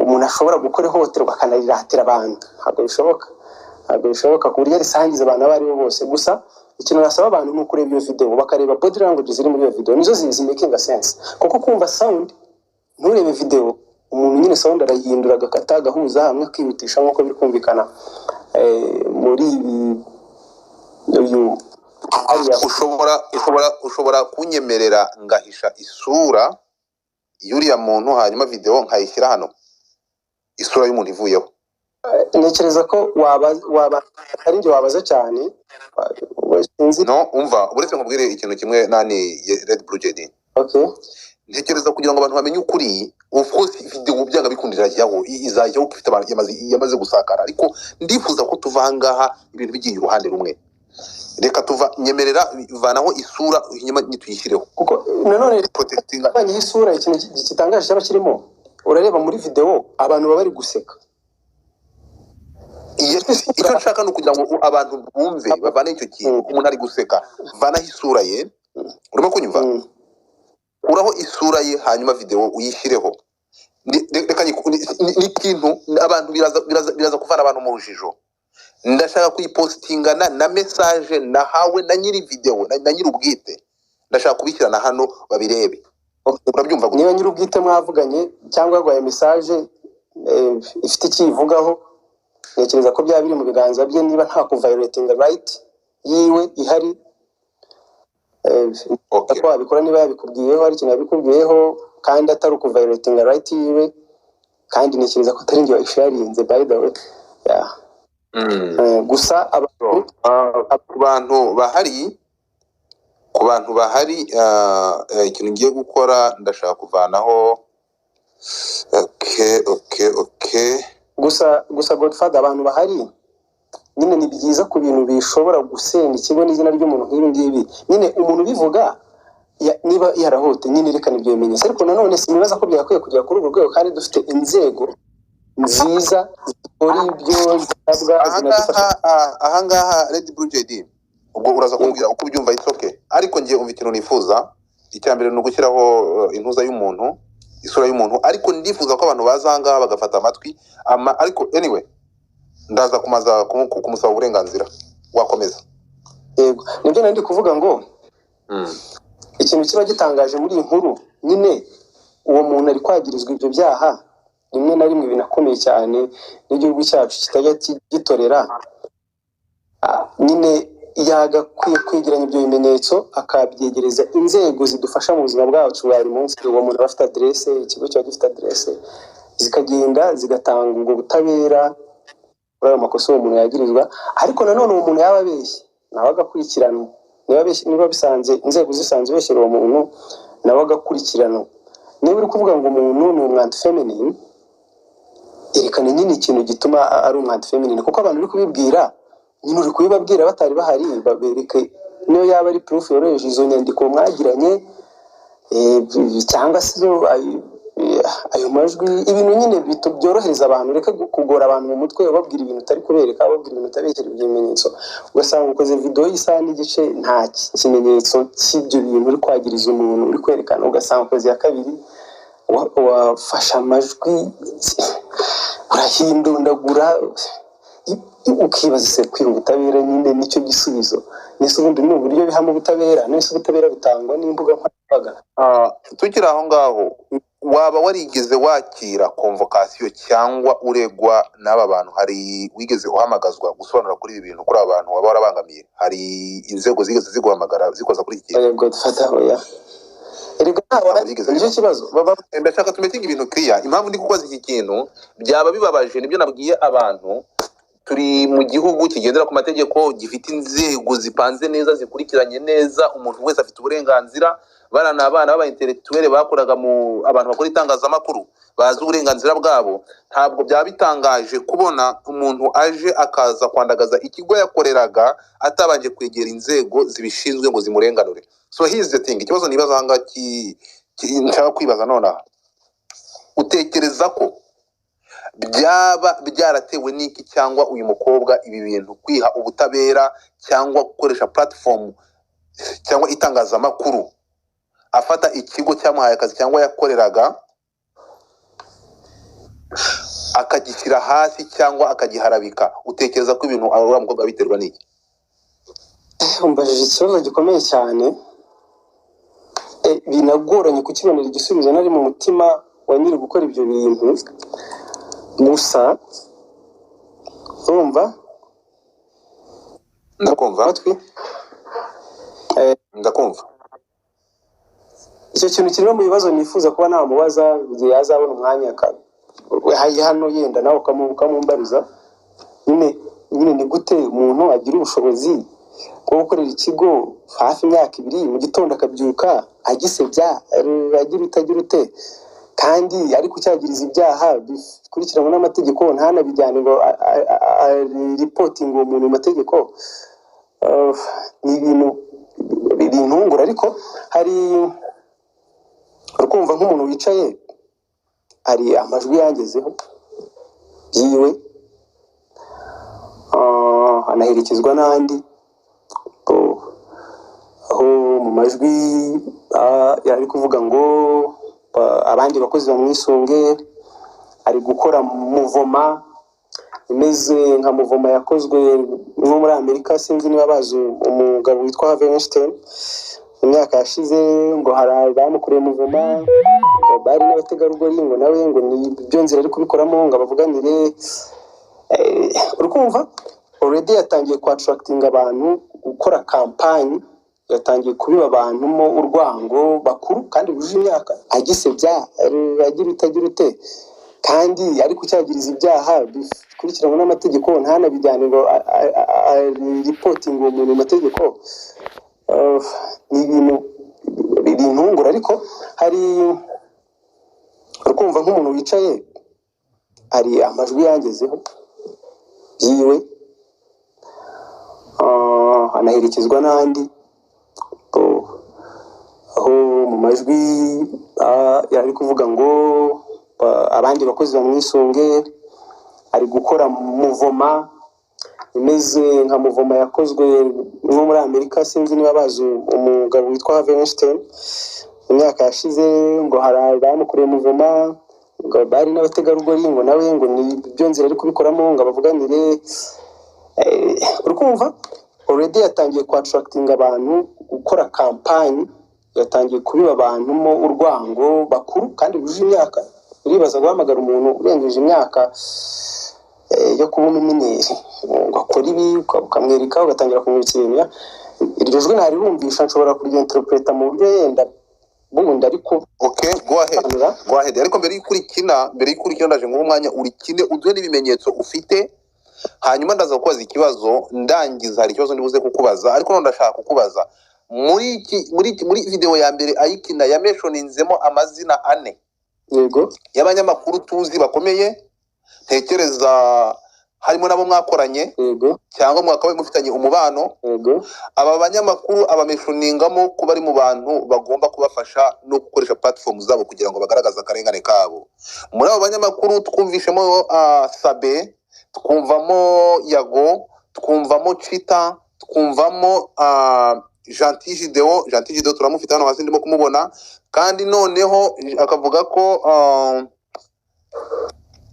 umuntu ashobora gukora ihohoterwa akanariratira abantu. Ntabwo bishoboka, ntabwo bishoboka ku buryo arisangiza abantu abo ari bo bose. Gusa ikintu nasaba abantu ni ukureba iyo video, bakareba body language ziri muri iyo video, nizo zi making sense, kuko kumva sound nturebe video, umuntu nyine sound arayihindura, agakata, agahuza hamwe, akihutisha nk'uko biri kumvikana muri ibi uyu hariya. Ushobora kunyemerera ngahisha isura y'uriya muntu, hanyuma video nkayishyira hano, isura y'umuntu ivuyeho? Ntekereza ko waba ari njye wabaza cyane, sinzi. No, umva, uretse nkubwire ikintu kimwe nani, Red Blue JD. Okay. Ntekereza kugira ngo abantu bamenye ukuri, of course video byanga bikundira. Irajyaho, izajyaho kuko ifite abantu, yamaze gusakara. Ariko ndifuza ko tuva aha ngaha ibintu bigiye uruhande rumwe. Reka tuva, nyemerera, vanaho isura, inyuma tuyishyireho. Kuko nanone protectinga. Uvanyeho isura, ikintu gitangaje cyaba kirimo, urareba muri videwo abantu baba bari guseka. Yes, icyo nshaka ni ukugira ngo abantu bumve, bavane icyo kintu. Umuntu ari guseka, vanaho isura ye. Urimo kunyumva? Mm. Kuraho isura ye, hanyuma videwo uyishyireho. Reka ni ikintu abantu biraza kuvana abantu mu rujijo. Ndashaka kuyipostingana na message nahawe na nyiri videwo, na nyiri ubwite. Ndashaka kubishyira na hano babirebe. Urabyumva gute? Niba nyiri ubwite mwavuganye cyangwa yaguhaye message ifite icyo ivugaho, ntekereza ko byaba biri mu biganza bye, niba nta kuviolatinga right yiwe ihari. Ko wabikora niba yabikubwiyeho, hari ikintu yabikubwiyeho kandi atari ukuviolatinga right yiwe. Kandi ntekereza ko atari njye wayisharinze, by the way, yeah. Gusa abantu Ku bantu bahari, ikintu ngiye gukora, ndashaka kuvanaho, okay. Gusa Godfather, abantu bahari nyine, ni byiza ku bintu bishobora gusenya ikigo n'izina ry'umuntu nk'ibi ngibi. Nyine umuntu ubivuga niba yarahote, nyine rekana ibyo bimenyetso. Ariko nanone sinibaza ko byakwiye kugera kuri urwo rwego, kandi dufite inzego nziza zikora ibyo zisabwa, zinadufasha. Ahangaha Red Blue JD, ubwo uraza kumbwira uko ubyumva, it's okay. Ariko ngiye umva ikintu nifuza. Icya mbere ni ugushyiraho intuza y'umuntu, isura y'umuntu. Ariko ndifuza ko abantu baza ahangaha bagafata amatwi ariko anyway, ndaza kumaza kumusaba uburenganzira. Wakomeza. Yego, nibyo nari ndi kuvuga ngo ikintu kiba gitangaje muri iyi nkuru nyine, uwo muntu ari kwagirizwa ibyo byaha, rimwe na rimwe binakomeye cyane n'igihugu cyacu kitajya gitorera. Nyine yagakwiye kwegeranya ibyo bimenyetso, akabyegereza inzego zidufasha mu buzima bwacu bwa buri munsi. Uwo muntu aba afite aderese, ikigo kiba gifite aderese, zikagenda zigatanga ubwo butabera kuri ayo makosa uwo muntu yagirizwa. Ariko nanone uwo muntu yaba abeshye, nawe agakurikiranwa. Niba bisanze inzego zisanzwe beshyera uwo muntu, nawe agakurikiranwa. Niba uri kuvuga ngo umuntu ni umu anti-feminine, erekana nyine ikintu gituma ari umu anti-feminine, kuko abantu uri kubibwira nyine uri kubibabwira batari bahari. Babereke niyo yaba ari proof yoroheje, izo nyandiko mwagiranye, cyangwa se ayo majwi, ibintu nyine byorohereza abantu. Reka kugora abantu mu mutwe ubabwira ibintu utari kubereka, ubabwira ibintu utaberekera ibyo bimenyetso. Ugasanga ukoze video y'isaha n'igice, nta kimenyetso cy'ibyo bintu uri kwagiriza umuntu uri kwerekana. Ugasanga ukoze iya kabiri, wafashe amajwi urahindundagura, ukibaza se kwiha ubutabera nyine nicyo gisubizo? Nese ubundi ni uburyo bihamo ubutabera? Nese ubutabera butangwa n'imbuga nkoranyambaga? Tukiri aho ngaho, waba warigeze wakira convocation cyangwa uregwa n'aba bantu? Hari wigeze uhamagazwa gusobanura kuri ibi bintu, kuri aba bantu waba warabangamiye? Hari inzego zigeze ziguhamagara zikoza kuri iki kintu? Oya, Godfather, oya. Erega ntawe Ntabwo byigeze nicyo bibaho. kibazo baba Ndashaka tumakinge ibintu clear. Impamvu ndi kubaza iki kintu, byaba bibabaje, nibyo nabwiye abantu: turi mu gihugu kigendera ku mategeko, gifite inzego zipanze neza, zikurikiranye neza. Umuntu wese afite uburenganzira. Bana ni abana b'aba intellectuel bakoraga mu abantu bakora itangazamakuru, bazi uburenganzira bwabo. Ntabwo byaba bitangaje kubona umuntu aje akaza kwandagaza ikigo yakoreraga atabanje kwegera inzego zibishinzwe ngo zimurenganure. So here's the thing, ikibazo nibaza aha ngaha, nshaka kwibaza nonaha: utekereza ko byaba byaratewe n'iki, cyangwa uyu mukobwa ibi bintu kwiha ubutabera cyangwa gukoresha platform cyangwa itangazamakuru, afata ikigo cyamuhaye akazi cyangwa yakoreraga, akagishyira hasi cyangwa akagiharabika? Utekereza ko ibintu uriya mukobwa biterwa n'iki? Umbajije ikibazo gikomeye cyane. Binagoranye kukibonera igisubizo nari mu mutima wa nyiri gukora ibyo bintu. Gusa urumva Ndakumva. amatwi. Ndakumva. Icyo kintu kiri mu bibazo nifuza kuba namubaza igihe yazabona umwanya, hano yenda nawe ukamumbariza. Nyine ni gute umuntu agira ubushobozi bwo gukorera ikigo hafi imyaka 2, mu gitondo akabyuka agisebya, agira ute, agira ute? Kandi ari kucyagiriza ibyaha bikurikiranwa n'amategeko, ntanabijyane ngo ripotinge uwo muntu mu mategeko. Ni ibintu bintungura, ariko hari urukumva nk'umuntu wicaye, hari amajwi yangezeho yiwe, anaherekezwa n'andi. Aho mu majwi yari kuvuga ngo abandi bakozi bamwisunge, ari gukora muvoma imeze nka muvoma yakozwe nko muri Amerika. Sinzi niba bazi umugabo witwa Harvey Weinstein mu myaka yashize, ngo hari abamukoreye muvoma, ngo bari n'abategarugori, ngo nawe ngo ni byo nzira ari kubikoramo ngo abavuganire. Uri kumva already yatangiye kwattractinga abantu gukora kampani, yatangiye kubiba abantu mo urwango bakuru kandi bujuje imyaka, agisebya, agira utagira ute, kandi ari kucyagiriza ibyaha bikurikiranwa n'amategeko, ntanabijyane ngo ripotinge uwo muntu mu mategeko. Ni ibintu bintungura, ariko hari urukumva nk'umuntu wicaye, hari amajwi yangezeho yiwe, anaherekezwa n'andi. Aho mu majwi yari kuvuga ngo abandi bakozi bamwisunge, ari gukora muvoma imeze nka muvoma yakozwe nko muri Amerika. Sinzi niba bazi umugabo witwa Harvey Weinstein mu myaka yashize, ngo hari abamukoreye muvoma, ngo bari n'abategarugori, ngo nawe ngo ni byo nzira ari kubikoramo ngo abavuganire. Uri kumva already yatangiye kwattractinga abantu gukora kampani, yatangiye kubiba abantu mo urwango bakuru kandi bujuje imyaka. Uribaza guhamagara umuntu urengeje imyaka yo kuba umumineri ngo akore ibi, ukamwereka, ugatangira kumwibutsa ibintu. Iryo jwi ntarirumvisha, nshobora kuryinterpreta mu buryo yenda bundi, ariko Okay, go ahead. sobanura. Go ahead, ariko mbere y'uko urikina ndaje nguhe umwanya urikine, uduhe n'ibimenyetso ufite, hanyuma ndaza kukubaza ikibazo. Ndangiza hari ikibazo ndibuze kukubaza, ariko none ndashaka kukubaza muri video ya mbere ayikina yamentioninzemo amazina ane y'abanyamakuru tuzi bakomeye, ntekereza harimo nabo mwakoranye cyangwa mwakabaye mufitanye umubano. Aba banyamakuru abamentioningamo ko bari mu bantu bagomba kubafasha no gukoresha platform zabo kugira ngo bagaragaze akarengane kabo. Muri abo banyamakuru twumvishemo Sabe, twumvamo Yago, twumvamo Chita, twumvamo Gentil Gideo. Gentil Gideo turamufite hano hasi, ndimo kumubona. Kandi noneho akavuga ko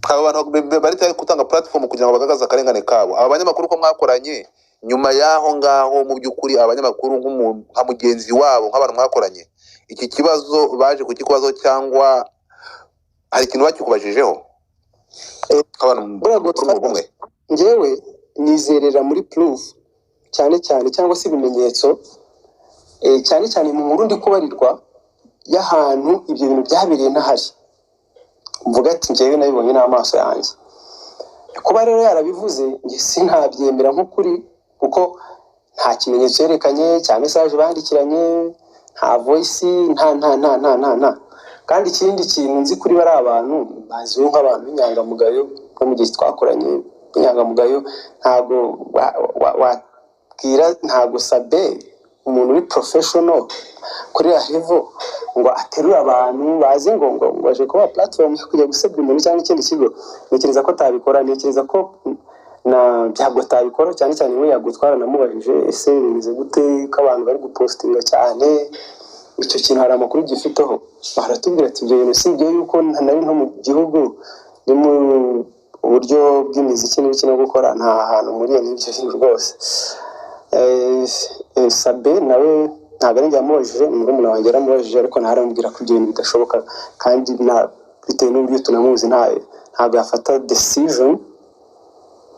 aba bantu bari tayari gutanga platform kugira ngo bagaragaze akarengane kabo. Aba banyamakuru ko mwakoranye nyuma y'aho ngaho, mu by'ukuri aba banyamakuru nka mugenzi wabo, nk'abantu mwakoranye, iki kibazo baje kukikubazo cyangwa hari ikintu bakikubajijeho nk'abantu Buriya muri mu Godfather, bumwe? Njyewe nizerera muri proof cyane cyane, cyangwa se ibimenyetso, cyane cyane mu nkuru ndi kubarirwa y'ahantu ibyo bintu byabereye ntahari, mvuga ati njyewe nabibonye n'amaso yanjye. Kuba rero yarabivuze, njye sinabyemera nk'ukuri, kuko nta kimenyetso yerekanye cya message bandikiranye, nta voice, nta nta nta nta nta nta. Kandi ikindi kintu nzi kuri bari abantu bazwiho nk'abantu b'inyangamugayo, no mu gihe twakoranye b'inyangamugayo, ntabwo wabwira, ntabwo Sabe, umuntu uri professional kuri level, ngo aterure abantu baze ngo aje kuba platform yo kujya gusebya umuntu cyangwa ikindi kigo. Ntekereza ko atabikora, ntekereza ko na byago atabikora, cyane cyane we yagutwara. Namubajije: "Ese bimeze gute ko abantu bari gupostinga cyane icyo kintu, hari amakuru gifiteho?" Baratubwira ati ibyo bintu si ibyo, yuko nari nko mu gihugu ni mu buryo bw'imiziki n'ibiki no gukora, nta hantu muriye n'ibyo bintu rwose. Sabe nawe ntabwo ari njye yamubajije, ni murumuna wanjye yaramubajije, ariko nawe aramubwira ko ibyo bintu bidashoboka, kandi na bitewe n'uburyo tunamuzi ntabwo yafata decision.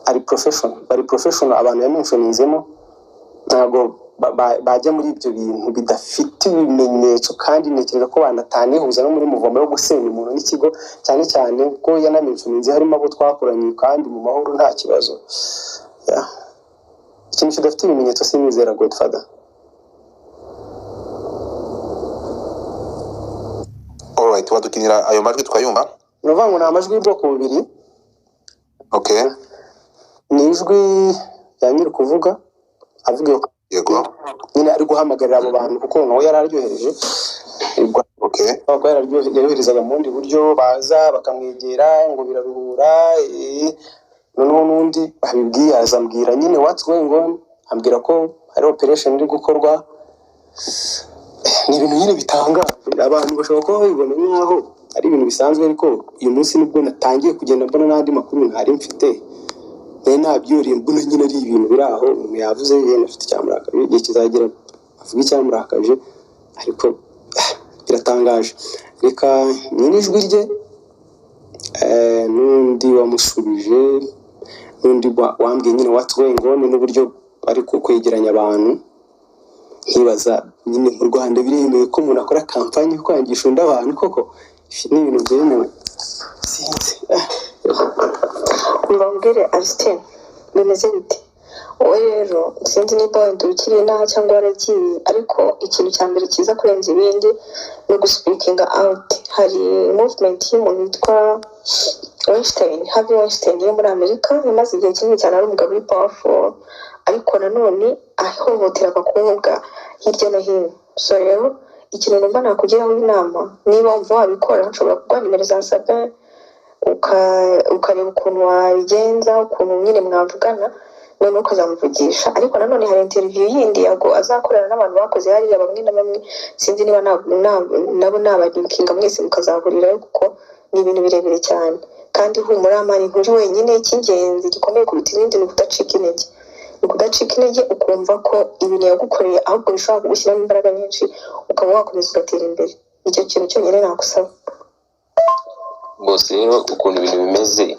Ari professional, bari professional. Abantu yamentioninzemo ntabwo bajya muri ibyo bintu bidafite ibimenyetso, kandi ntekereza ko banatanihuza no muri muvomo yo gusenya umuntu n'ikigo, cyane cyane ko yanamentioninze harimo abo twakoranye kandi mu mahoro, nta kibazo. Yeah. Ikintu kidafite ibimenyetso sinizera, Godfather. Alright. Alright, wadukinira ayo majwi tukayumva. Ni ukuvuga ngo ni amajwi y'ubwoko bubiri. Okay. Ni ijwi rya nyiri kuvuga avuga Yego. nyine ari guhamagarira abo bantu, kuko nawe yari aryohereje. Okay. Kubera ko yaryoherezaga mu bundi buryo, baza bakamwegera ngo biraruhura. Noneho n'undi abibwiye aza ambwira nyine what's going on, ambwira ko hari operation iri gukorwa. Ni ibintu nyine bitangaje, abantu bashobora kuba babibona nk'aho ari ibintu bisanzwe, ariko uyu munsi nibwo natangiye kugenda mbona n'andi makuru ntari mfite, nari nabyuriye, mbona nyine ari ibintu biri aho. Umuntu yavuze yenda afite icyamurakaje, igihe kizagera avuga icyamurakaje, ariko biratangaje. Reka nyine ijwi rye, n'undi wamusubije, n'undi wambwiye nyine what's going on n'uburyo bari kwegeranya abantu. Nkibaza nyine, mu Rwanda biremewe ko umuntu akora kampani yo kwangisha undi abantu koko? Ni ibintu byemewe? Sinzi. Mbabwire, Arisitine, bimeze bite? Wowe rero sinzi niba wenda ukiri inaha cyangwa waragiye, ariko ikintu cya mbere cyiza kurenza ibindi ni uguspeakinga out. Hari movement y'umuntu witwa Weinstein, Harvey Weinstein, yo muri Amerika, yamaze igihe kinini cyane ari umugabo uri powerful, ariko nanone ahohotera abakobwa hirya no hino. So rero ikintu numva nakugiraho inama, niba wumva wabikora, nshobora kuguha nimero za Sabin, ukareba ukuntu wabigenza, ukuntu nyine mwavugana, noneho ukazamuvugisha. Ariko nanone hari interview yindi Yago azakorana n'abantu bakoze hariya bamwe na bamwe, sinzi niba nabo nabalinkinga mwese mukazahurirayo, kuko ni ibintu birebire cyane. Kandi humura man, nturi wenyine. Icy'ingenzi gikomeye kuruta ibindi ni ukudacika intege, ni ukudacika intege, ukumva ko ibintu yagukoreye ahubwo bishobora kugushyiramo imbaraga nyinshi, ukaba wakomeza ugatera imbere. Nicyo kintu cyonyine nagusaba. Bose rero ukuntu ibintu bimeze,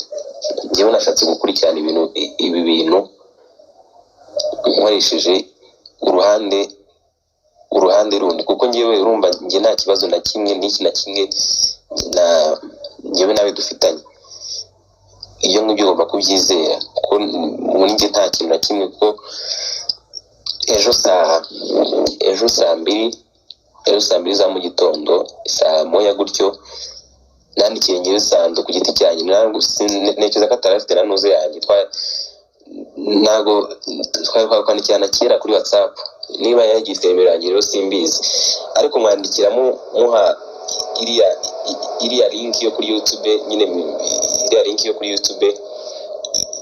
njyewe nashatse gukurikirana ibintu, ibi bintu nkoresheje uruhande rundi, kuko njyewe urumva njye nta kibazo na kimwe n'iki na kimwe na njyewe nawe dufitanye. Iyo ngibyo ugomba kubyizera, kuko muri njye nta kintu na kimwe, kuko ejo saa 2 za mu gitondo, saa 1 gutyo, nandikiye ngewe Sando ku giti cyanjye. Ntabwo ntekereza ko atari afite na nuze yanjye. Ntabwo twari twakwandikirana kera kuri WhatsApp, niba yagize nimero yanjye rero simbizi, ariko mwandikiramo muha iriya link yo kuri YouTube nyine, iriya link yo kuri YouTube,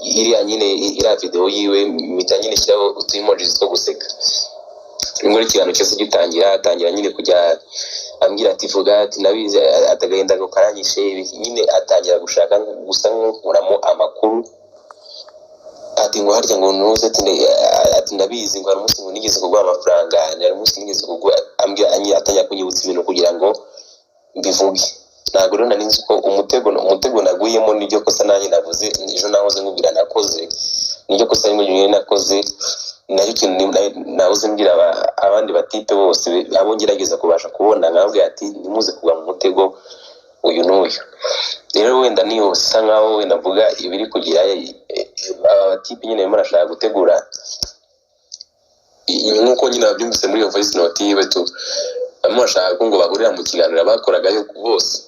iriya nyine iriya video yiwe, mpita nyine shyiraho utu emojis two guseka. Nibwo ikiganiro cyose gitangira, atangira nyine kujya ambwira ati vuga, ati nabizi, ati agahinda ngo karanyishe nyine, atangira gushaka gusa nk'ukuramo amakuru, ati ngo harya ngo ntuze, ati ndabizi, ngo hari umunsi ngo nigeze kuguha amafaranga, hari umunsi nigeze kuguha, ambwira, atangira kunyibutsa ibintu kugira ngo mbivuge. Ntabwo rero nari nzi ko umutego naguyemo, niryo kosa nanjye navuze ejo nahoze nkubwira nakoze, niryo kosa rimwe ryonyine nakoze, nacyo kintu nahoze mbwira abandi batipe bose abo ngerageza kubasha kubona, nkababwira ati ntimuze kugwa mu mutego uyu n'uyu. Rero wenda niyo usa nkaho wenda mvuga ibiri kugira aba batipe nyine barimo barashaka gutegura, nk'uko nyine babyumvise muri iyo voice note yiwe tu, barimo bashaka ko ngo bahurira mu kiganiro bakoragayo bose,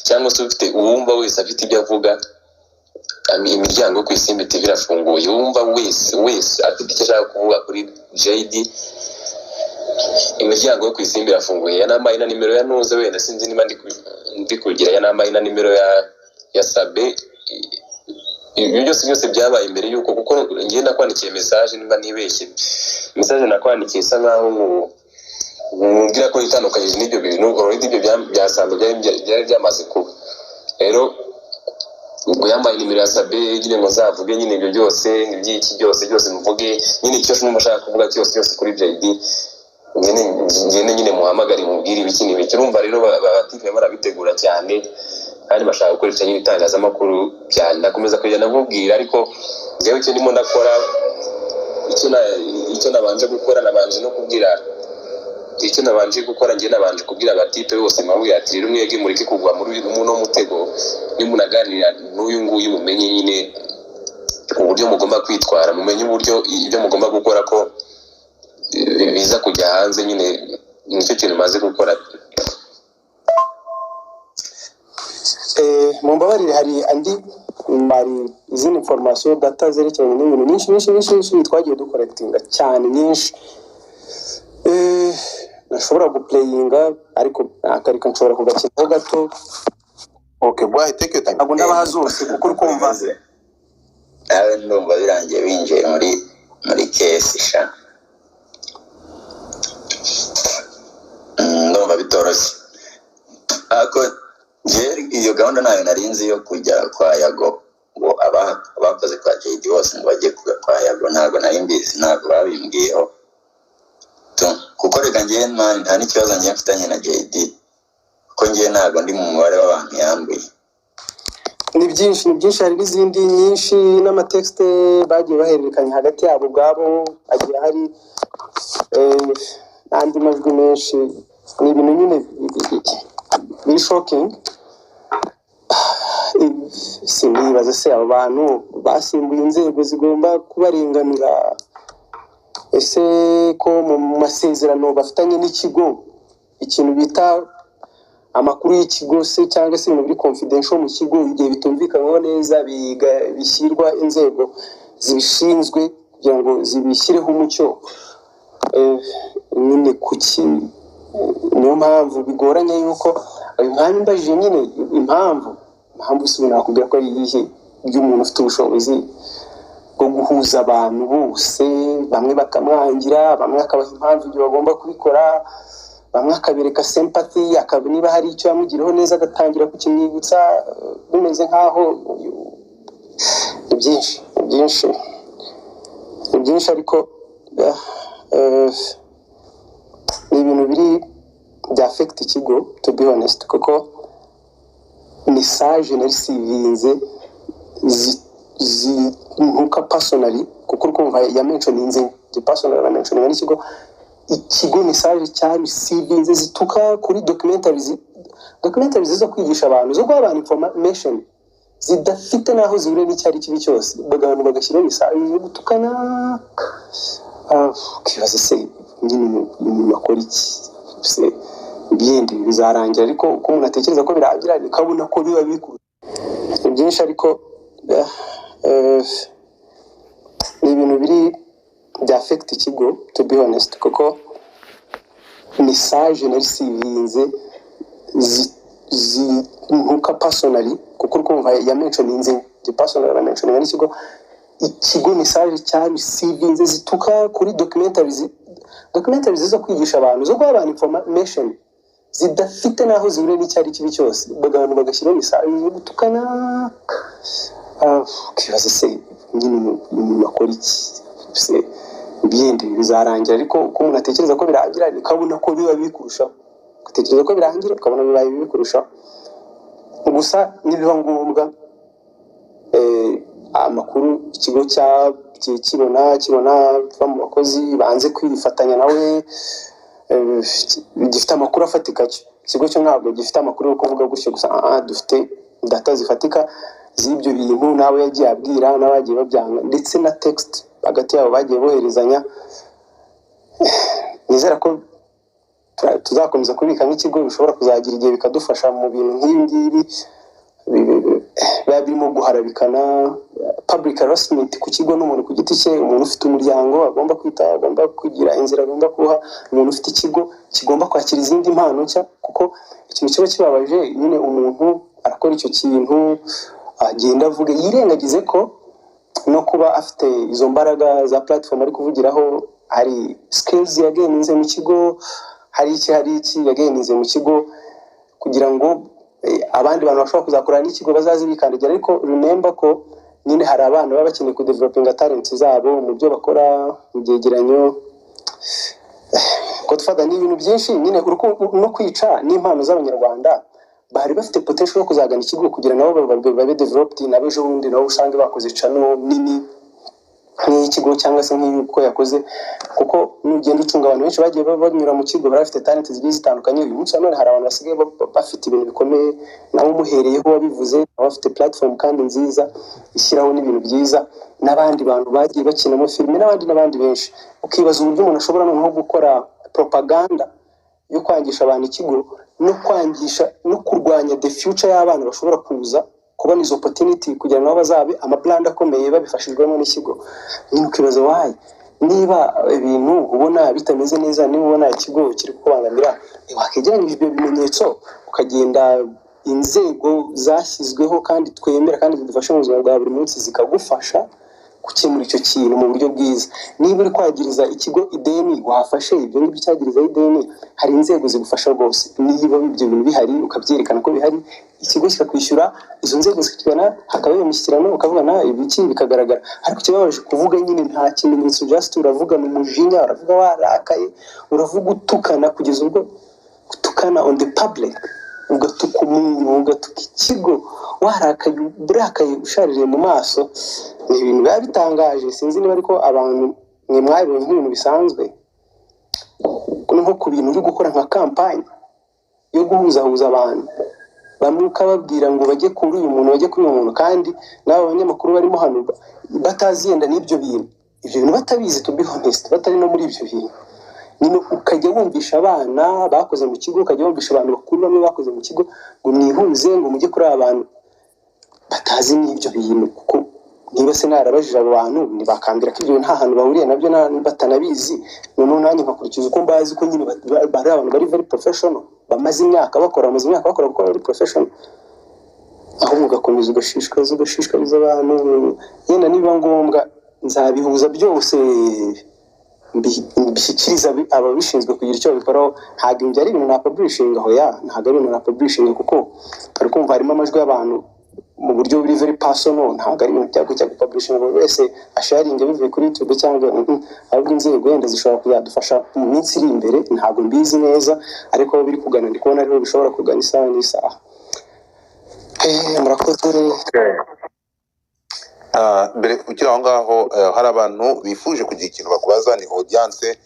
cyangwa se ufite uwumva wese afite ibyo avuga, imiryango yo ku Isimbi TV irafunguye. Uwumva wese afite icyo ashaka kuvuga kuri JD, imiryango yo ku Isimbi irafunguye. Yanambaye na nimero ya Ntuze, wenda sinzi niba ndi kugira, yanambaye na nimero ya Sabe. Ibyo byose byabaye mbere yuko, kuko ngiye nakwandikiye message, niba ntibeshye, message nakwandikiye isa nkaho mubwira ko itandukanyije n'ibyo bintu. Already ibyo bya Sando byari byamaze kuba. Rero ubwo yambaye nimero ya Sabe nyine ngo nzavuge nyine ibyo byose, iby'iki byose byose mvuge nyine icyo numva ashaka kuvuga cyose cyose kuri JD, ngende nyine muhamagare mubwire ibiki n'ibiki. Urumva rero abatipe barabitegura cyane kandi bashaka gukoresha nyine itangazamakuru cyane. Ndakomeza kugenda nkubwira, ariko njyewe icyo ndimo ndakora, icyo nabanje gukora, nabanje no kubwira, icyo nabanje gukora njye, nabanje kubwira abatipe bose, mbabwira ati rero mwebwe mureke kugwa muri uno mutego, nimunaganira n'uyu nguyu mumenye nyine uburyo mugomba kwitwara, mumenye uburyo ibyo mugomba gukora ko biza kujya hanze nyine. Nicyo kintu maze gukora. Mumbabarire, hari andi, hari izindi information, data zerekeranye n'ibintu nyinshi nyinshi nyinshi nyinshi twagiye ducollectinga cyane, nyinshi nashobora guplayinga, ariko akareka nshobora kugakinaho gato. Okay, go ahead, take your time. Ntabwo ndabaha zose kuko uri kumva. Nawe ndumva birangiye binjiye muri case sha. Ndumva bitoroshye, ariko njye iyo gahunda ntayo nari nzi yo kujya kwa Yago, ngo abakoze kwa JD bose ngo bajye kwa Yago. Ntabwo nari mbizi, ntabwo babimbwiyeho tu. Kuko reka njyewe, man, nta n'ikibazo njye mfitanye na JD, kuko njyewe ntabwo ndi mu mubare w'abantu yambuye. Ni byinshi, ni byinshi. Hari n'izindi nyinshi n'amatexte bagiye bahererekanya hagati yabo ubwabo, hagiye hari n'andi majwi menshi. Ni ibintu nyine biri shocking. Sinibaza se abo bantu basimbuye inzego zigomba kubarenganura? Ese ko mu masezerano bafitanye n'ikigo, ikintu bita amakuru y'ikigo se cyangwa se ibintu biri confidential mu kigo, igihe bitumvikanyweho neza bishyirwa inzego zibishinzwe kugira ngo zibishyireho umucyo? Nyine kuki? Niyo mpamvu bigoranye yuko ayo mwanya umbajije nyine impamvu si nakubwira ko ari iyihe by'umuntu ufite ubushobozi bwo guhuza abantu bose, bamwe bakamwangira, bamwe akabaha impamvu ibyo bagomba kubikora, bamwe akabereka sympathy, akaba niba hari icyo yamugiriyeho neza agatangira kukimwibutsa, bimeze nk'aho ni byinshi, ni byinshi, ni byinshi, ariko ni ibintu biri bya affect ikigo, to be honest, kuko message narisivinze zintuka personally, kuko uri kumva yamentioninze njye personally, aramentioninga n'ikigo. Ikigo message cyarisivinze zituka kuri documentaries zo kwigisha abantu, zo guha abantu information zidafite n'aho zihuriye n'icyari kibi cyose, abantu bagashyiraho message zo gutukana. Ukibaza se nyine umuntu akora iki se? Ibindi bizarangira, ariko uko umuntu atekereza ko birangira bikabona ko biba bikuru. Ni byinshi, ariko ni ibintu biri bya affect ikigo, to be honest, kuko message narisivinze zintuka personally, kuko uri kumva yamentioninze njye personally, aramentioninga n'ikigo. Ikigo message cyarisivinze zituka kuri documentaries zo kwigisha abantu, zo guha abantu information zidafite n'aho zihuriye n'icyari kibi cyose, abantu bagashyiraho message zo gutukana. Ukibaza se nyine umuntu akora iki se? Ibindi bizarangira, ariko uko umuntu atekereza ko birangira bikabona ko biba bibi kurushaho, ugatekereza ko birangira ukabona bibaye bibi kurushaho. Gusa nibiba ngombwa, amakuru ikigo cyagiye kibona ava mu bakozi banze kwifatanya nawe, gifite amakuru afatika cyo. Ikigo cyo ntabwo gifite amakuru yo kuvuga gutyo gusa. Dufite data zifatika z'ibyo bintu n'abo yagiye abwira n'abagiye babyanga, ndetse na text hagati yabo bagiye boherezanya. Nizera ko tuzakomeza kubika nk'ikigo, bishobora kuzagira igihe bikadufasha mu bintu nk'ibi ngibi biba birimo guharabikana, public harassment ku kigo n'umuntu ku giti cye. Umuntu ufite umuryango agomba kwita, agomba kugira inzira agomba kuha, umuntu ufite ikigo kigomba kwakira izindi mpano nshya, kuko ikintu kiba kibabaje nyine, umuntu arakora icyo kintu, agenda avuga, yirengagize ko no kuba afite izo mbaraga za platform ari kuvugiraho, hari skills yagaininze mu kigo, hari iki yagaininze mu kigo, kugira ngo abandi bantu bashobora kuzakorana n'ikigo bazaze bikandagira. Ariko remember ko nyine hari abana baba bakeneye kudevelopinga talents zabo mu byo bakora, mu byegeranyo. Godfather, ni ibintu byinshi nyine, no kwica n'impano z'Abanyarwanda bari bafite potential yo kuzagana ikigo, kugira nabo babe developed, nabo ejo bundi nabo usange bakoze channel nini nk'iy'ikigo cyangwa se nk'uko yakoze. Kuko nugenda ucunga abantu benshi bagiye banyura mu kigo, bari bafite talent zigiye zitandukanye. Uyu munsi wa none hari abantu basigaye bafite ibintu bikomeye, nawe umuhereyeho wabivuze, nawe afite platform kandi nziza ishyiraho n'ibintu byiza, n'abandi bantu bagiye bakinamo filime, n'abandi n'abandi benshi. Ukibaza uburyo umuntu ashobora noneho gukora propaganda yo kwangisha abantu ikigo. no kwangisha no kurwanya the future y'abana bashobora kuza kubona izo opportunity kugira ngo nabo bazabe amabrand akomeye babifashijwemo n'ikigo. Nyine ukibaza why. Niba ibintu ubona bitameze neza, niba ubona ikigo kiri kukubangamira, wakegeranya ibyo bimenyetso, ukagenda inzego zashyizweho kandi twemera kandi zidufasha mu buzima bwa buri munsi zikagufasha gukemura icyo kintu mu buryo bwiza. Niba uri kwagiriza ikigo ideni, wafashe ibyo ngibyo cyagirizaho ideni, hari inzego zigufasha rwose. Niba ibyo bintu bihari, ukabyerekana ko bihari, ikigo kikakwishyura, izo nzego zikakigana, hakaba iyo mishyikirano, ukavugana ibiki bikagaragara. Ariko ikibabaje kuvuga nyine nta kimenyetso, just uravuga mu mujinya, uravuga warakaye, uravuga utukana, kugeza ubwo utukana on the public, ugatuka umuntu, ugatuka ikigo, warakaye, urakaye, ushaririye mu maso. Ni ibintu biba bitangaje. Sinzi niba ariko abantu mwe mwabibonye nk'ibintu bisanzwe, ni nko ku bintu uri gukora nka kampani yo guhuzahuza abantu bamwe, ukababwira ngo bajye kuri uyu muntu, bajye kuri uyu muntu, kandi n'aba banyamakuru barimo hano batazi yenda n'ibyo bintu, ibyo bintu batabizi, to be honest, batari no muri ibyo bintu nyine. Ukajya wumvisha abana bakoze mu kigo, ukajya wumvisha abantu bakuru bamwe bakoze mu kigo ngo mwihuze, ngo mujye kuri aba bantu batazi n'ibyo bintu. Kuko niba se narabajije abo bantu, ntibakambwira ko ibyo bintu nta hantu bahuriye nabyo, batanabizi, noneho nanjye nkakurikiza uko mbazi ko nyine bari abantu bari very professional, bamaze imyaka bakora, bamaze imyaka bakora kuko bari professional. Ahubwo ugakomeza ugashishikariza, ugashishikariza abantu. Yenda niba ngombwa nzabihuza byose, mbishyikiriza ababishinzwe kugira icyo babikoraho. Ntabwo ibyo ari ibintu napublishinga aho ya, ntabwo ari ibintu napublishinga, kuko bari kumva harimo amajwi y'abantu mu buryo buri very personal. Ntabwo ari ibintu byakujya gupublishinga buri wese asharinge bivuye kuri YouTube cyangwa ahubwo inzego wenda zishobora kuzadufasha mu minsi iri imbere. Ntabwo mbizi neza, ariko aho biri kugana ndi kubona ariho bishobora kugana isaha n'isaha. Murakoze rero. Ah, mbere ukiri aho ngaho, hari abantu bifuje kugira ikintu bakubaza, ni audience.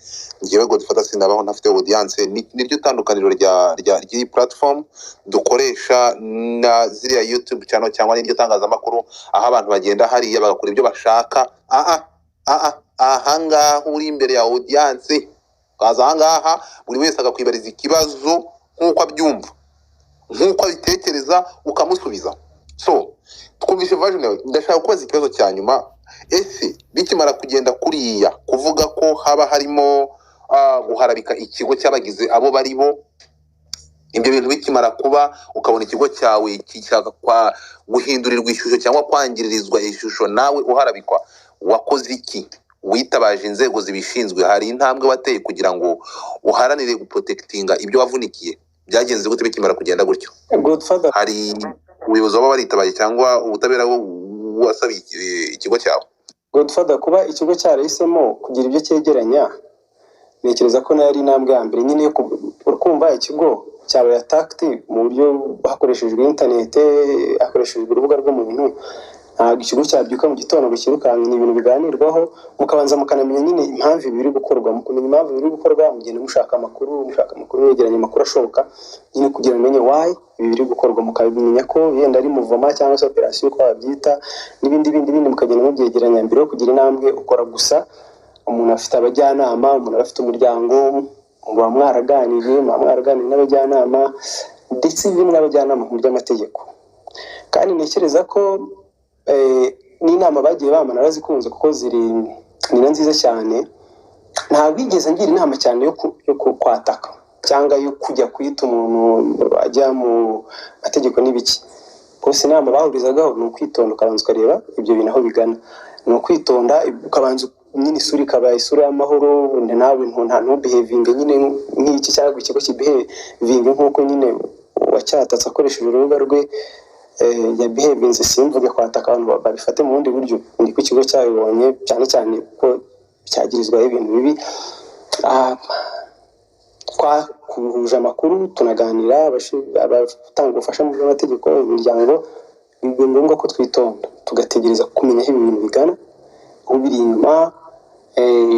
Ngewe Godfather sinabaho ntafite audience. Niryo tandukaniro rya ry'iyi platform dukoresha na ziriya YouTube channel cyangwa n'iryo tangazamakuru, aho abantu bagenda hariya bagakora ibyo bashaka. Aha aha ahangaha uri imbere ya audience, ukaza ahangaha buri wese akakwibariza ikibazo nk'uko abyumva, nk'uko abitekereza, ukamusubiza. So twumvise version yawe. Ndashaka kubaza ikibazo cya nyuma: ese bikimara kugenda kuriya, kuvuga ko haba harimo guharabika ikigo cy'abagize abo bari bo, ibyo bintu bikimara kuba, ukabona ikigo cyawe gishaka kwa guhindurirwa ishusho cyangwa kwangiririzwa ishusho, nawe uharabikwa, wakoze iki? Witabaje inzego zibishinzwe? Hari intambwe wateye kugira ngo uharanire guprotectinga ibyo wavunikiye? Byagenze gute bikimara kugenda gutyo? Godfather. Hari ubuyobozi waba waritabaye cyangwa ubutabera wasabiye ikigo cyawe? Godfather, kuba ikigo cyarahisemo kugira ibyo cyegeranya, ntekereza ko nayo ari intambwe ya mbere nyine yo kumva ikigo cyabaye attacked mu buryo hakoreshejwe interinete, hakoreshejwe urubuga rw'umuntu. Ntabwo ikigo cyabyuka mu gitondo ngo cyirukanke. Ni ibintu biganirwaho, mukabanza mukanamenya nyine impamvu ibi biri gukorwa. Mu kumenya impamvu biri gukorwa, mugenda mushaka amakuru, mushaka amakuru, mwegeranya amakuru ashoboka nyine kugira ngo mumenye why ibi biri gukorwa, mukabimenya ko yenda ari mouvement cyangwa se operation uko babyita, n'ibindi bindi bindi, mukagenda mubyegeranya mbere yo kugira intambwe ukora. Gusa umuntu afite abajyanama, umuntu aba afite umuryango, muba mwaraganiriye n'abajyanama, ndetse even n'abajyanama mu by'amategeko. Kandi ntekereza ko n'inama bagiye bampa narazikunze, kuko ziri ni na nziza cyane. Ntabwo wigeze ngira inama cyane yo kwataka cyangwa yo kujya kwita umuntu ajya mu mategeko n'ibiki. Gusa inama bahurizagaho ni ukwitonda, ukabanza ukareba ibyo bintu aho bigana. Ni ukwitonda, ukabanza nyine isura ikaba isura y'amahoro, nawe ntubehavinge nyine nk'iki cyangwa ikigo kibehavinge nk'uko nyine uwacyatatse akoresheje urubuga rwe yabehavinze. Simvuge kwataka, abantu babifate mu bundi buryo, niko ikigo cyabibonye, cyane cyane ko cyagirizwaho ibintu bibi. Twakuhuje amakuru, tunaganira, abatanga ubufasha mu by'amategeko, imiryango. Biba ngombwa ko twitonda, tugategereza kumenya aho ibi bintu bigana, ubiri inyuma,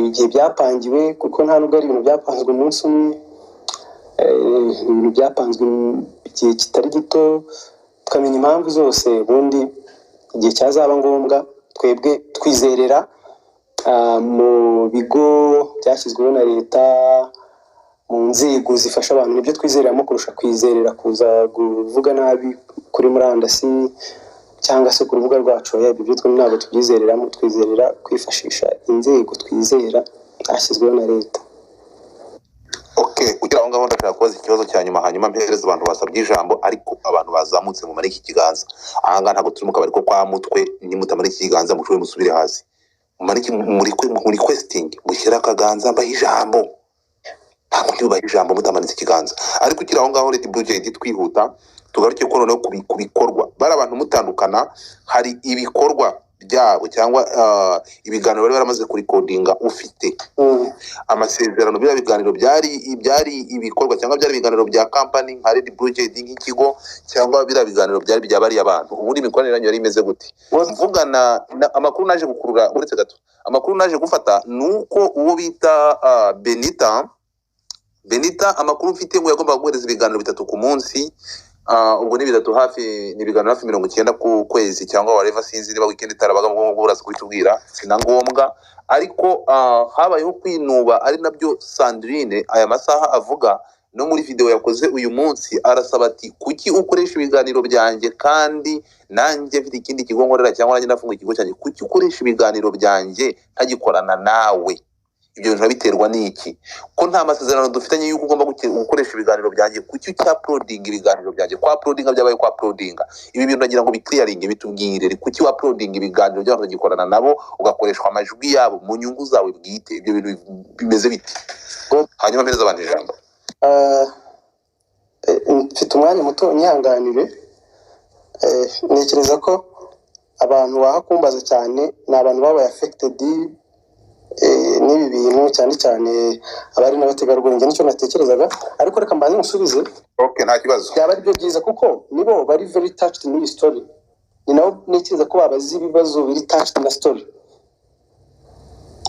igihe byapangiwe, kuko nta nubwo ari ibintu byapanzwe umunsi umwe, ni ibintu byapanzwe igihe kitari gito, tukamenya impamvu zose. Ubundi igihe cyazaba ngombwa, twebwe twizerera mu bigo byashyizweho na leta. Mu nzego zifasha abantu nibyo twizereramo kurusha kwizerera kuza kuvuga nabi kuri murandasi cyangwa se ku rubuga rwacu. Oya, ibyo twe ntabwo tubyizereramo. Twizerera kwifashisha inzego twizera zashyizweho na leta. Okay, kugira aho ngaho ndashaka kubaza ikibazo cya nyuma, hanyuma mpereze abantu basabye ijambo. Ariko abantu bazamutse mu iki kiganza, ahangaha ntabwo turi mu kabari ko kwa mutwe. Nimutamara iki kiganza, mushobore musubire hasi. Mumanike muri requesting, mushyire akaganza mbahe ijambo. Ntabwo ntibubahe ijambo mutamanitse ikiganza. Ariko ukiri aho ngaho, Lady Blue JD, twihuta tugaruke ko noneho ku bikorwa bari abantu mutandukana, hari ibikorwa byabo cyangwa ibiganiro bari baramaze kurikodinga ufite amasezerano. Biriya biganiro byari ibikorwa cyangwa byari ibiganiro bya company nka Red Blue JD nk'ikigo, cyangwa biriya biganiro byari bya bariya bantu? Ubundi imikoranire yanyu yari imeze gute? Mvugana amakuru naje gukurura, uretse gato, amakuru naje gufata ni uko uwo bita Benita, amakuru mfite ngo yagombaga guhereza ibiganiro bitatu ku munsi. Ubwo ni bitatu hafi, ni ibiganiro hafi 90 ku kwezi cyangwa whatever. Sinzi niba weekend itarabaga ngo uraza kubitubwira, si na ngombwa. Ariko habayeho kwinuba, ari nabyo Sandrine aya masaha avuga no muri video yakoze uyu munsi. Arasaba ati: "Kuki ukoresha ibiganiro byanjye kandi nanjye mfite ikindi kigo nkorera, cyangwa nanjye nafunguye ikigo cyanjye? Kuki ukoresha ibiganiro byanjye ntagikorana nawe? Ibyo bintu biterwa n'iki, ko nta masezerano dufitanye y'uko ugomba gukoresha ibiganiro byanjye? Kuki ucya-uploadinga ibiganiro byanjye?" Kwa uploadinga byabaye kwa uploadinga. Ibi bintu ndagira ngo biclearinge, bitubwire: kuki wa uploadinga ibiganiro by'abantu utagikorana nabo, ugakoreshwa amajwi yabo mu nyungu zawe bwite? Ibyo bintu bimeze bite? Hanyuma mpereza abantu ijambo. Mfite umwanya muto, nyihanganire. Ntekereza ko abantu waha kumbaza cyane ni abantu babaye affected n'ibi bintu, cyane cyane abari n'abategarugori. Njye nicyo natekerezaga, ariko reka mbanze musubize. Okay, nta kibazo. Byaba ari byo byiza kuko nibo bari very touched n'iyi story, ni nabo ntekereza ko babazi ibibazo biri touched na story.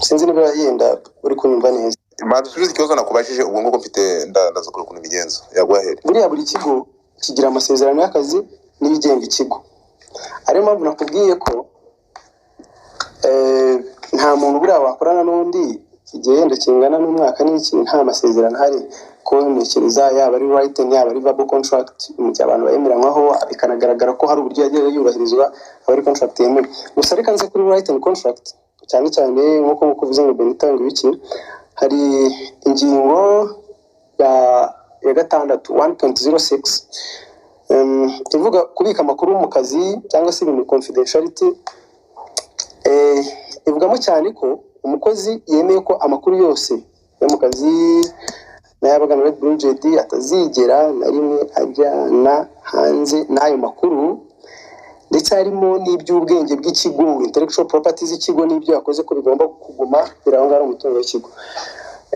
Sinzi niba yenda uri kunyumva neza. Manza usubize ikibazo nakubajije. Ubwo ngubwo mfite ndaza kureba ukuntu ibigenza yaguhahere. Buriya buri kigo kigira amasezerano y'akazi n'ibigenga ikigo, ariyo mpamvu nakubwiye ko nta muntu buriya wakorana n'undi igihe yenda kingana n'umwaka n'iki nta masezerano ahari, ko ntekereza yaba ari written, yaba ari verbal contract, mu gihe abantu bemeranywaho bikanagaragara ko hari uburyo yagiye yubahirizwa, aba ari contract yemewe. Gusa reka nze kuri written contract, cyane cyane nk'uko uvuze ngo Benita ngo ibiki, hari ingingo ya gatandatu 1.06 ivuga kubika amakuru mu kazi cyangwa se ibintu confidentiality. Ivugamo cyane ko umukozi yemeye ko amakuru yose yo mu kazi n'ay'abagana Red Blue JD atazigera na rimwe ajyana hanze n'ayo makuru, ndetse harimo n'iby'ubwenge bw'ikigo, intellectual property z'ikigo, n'ibyo yakoze, ko bigomba kuguma biri aho ngaho ari umutungo w'ikigo.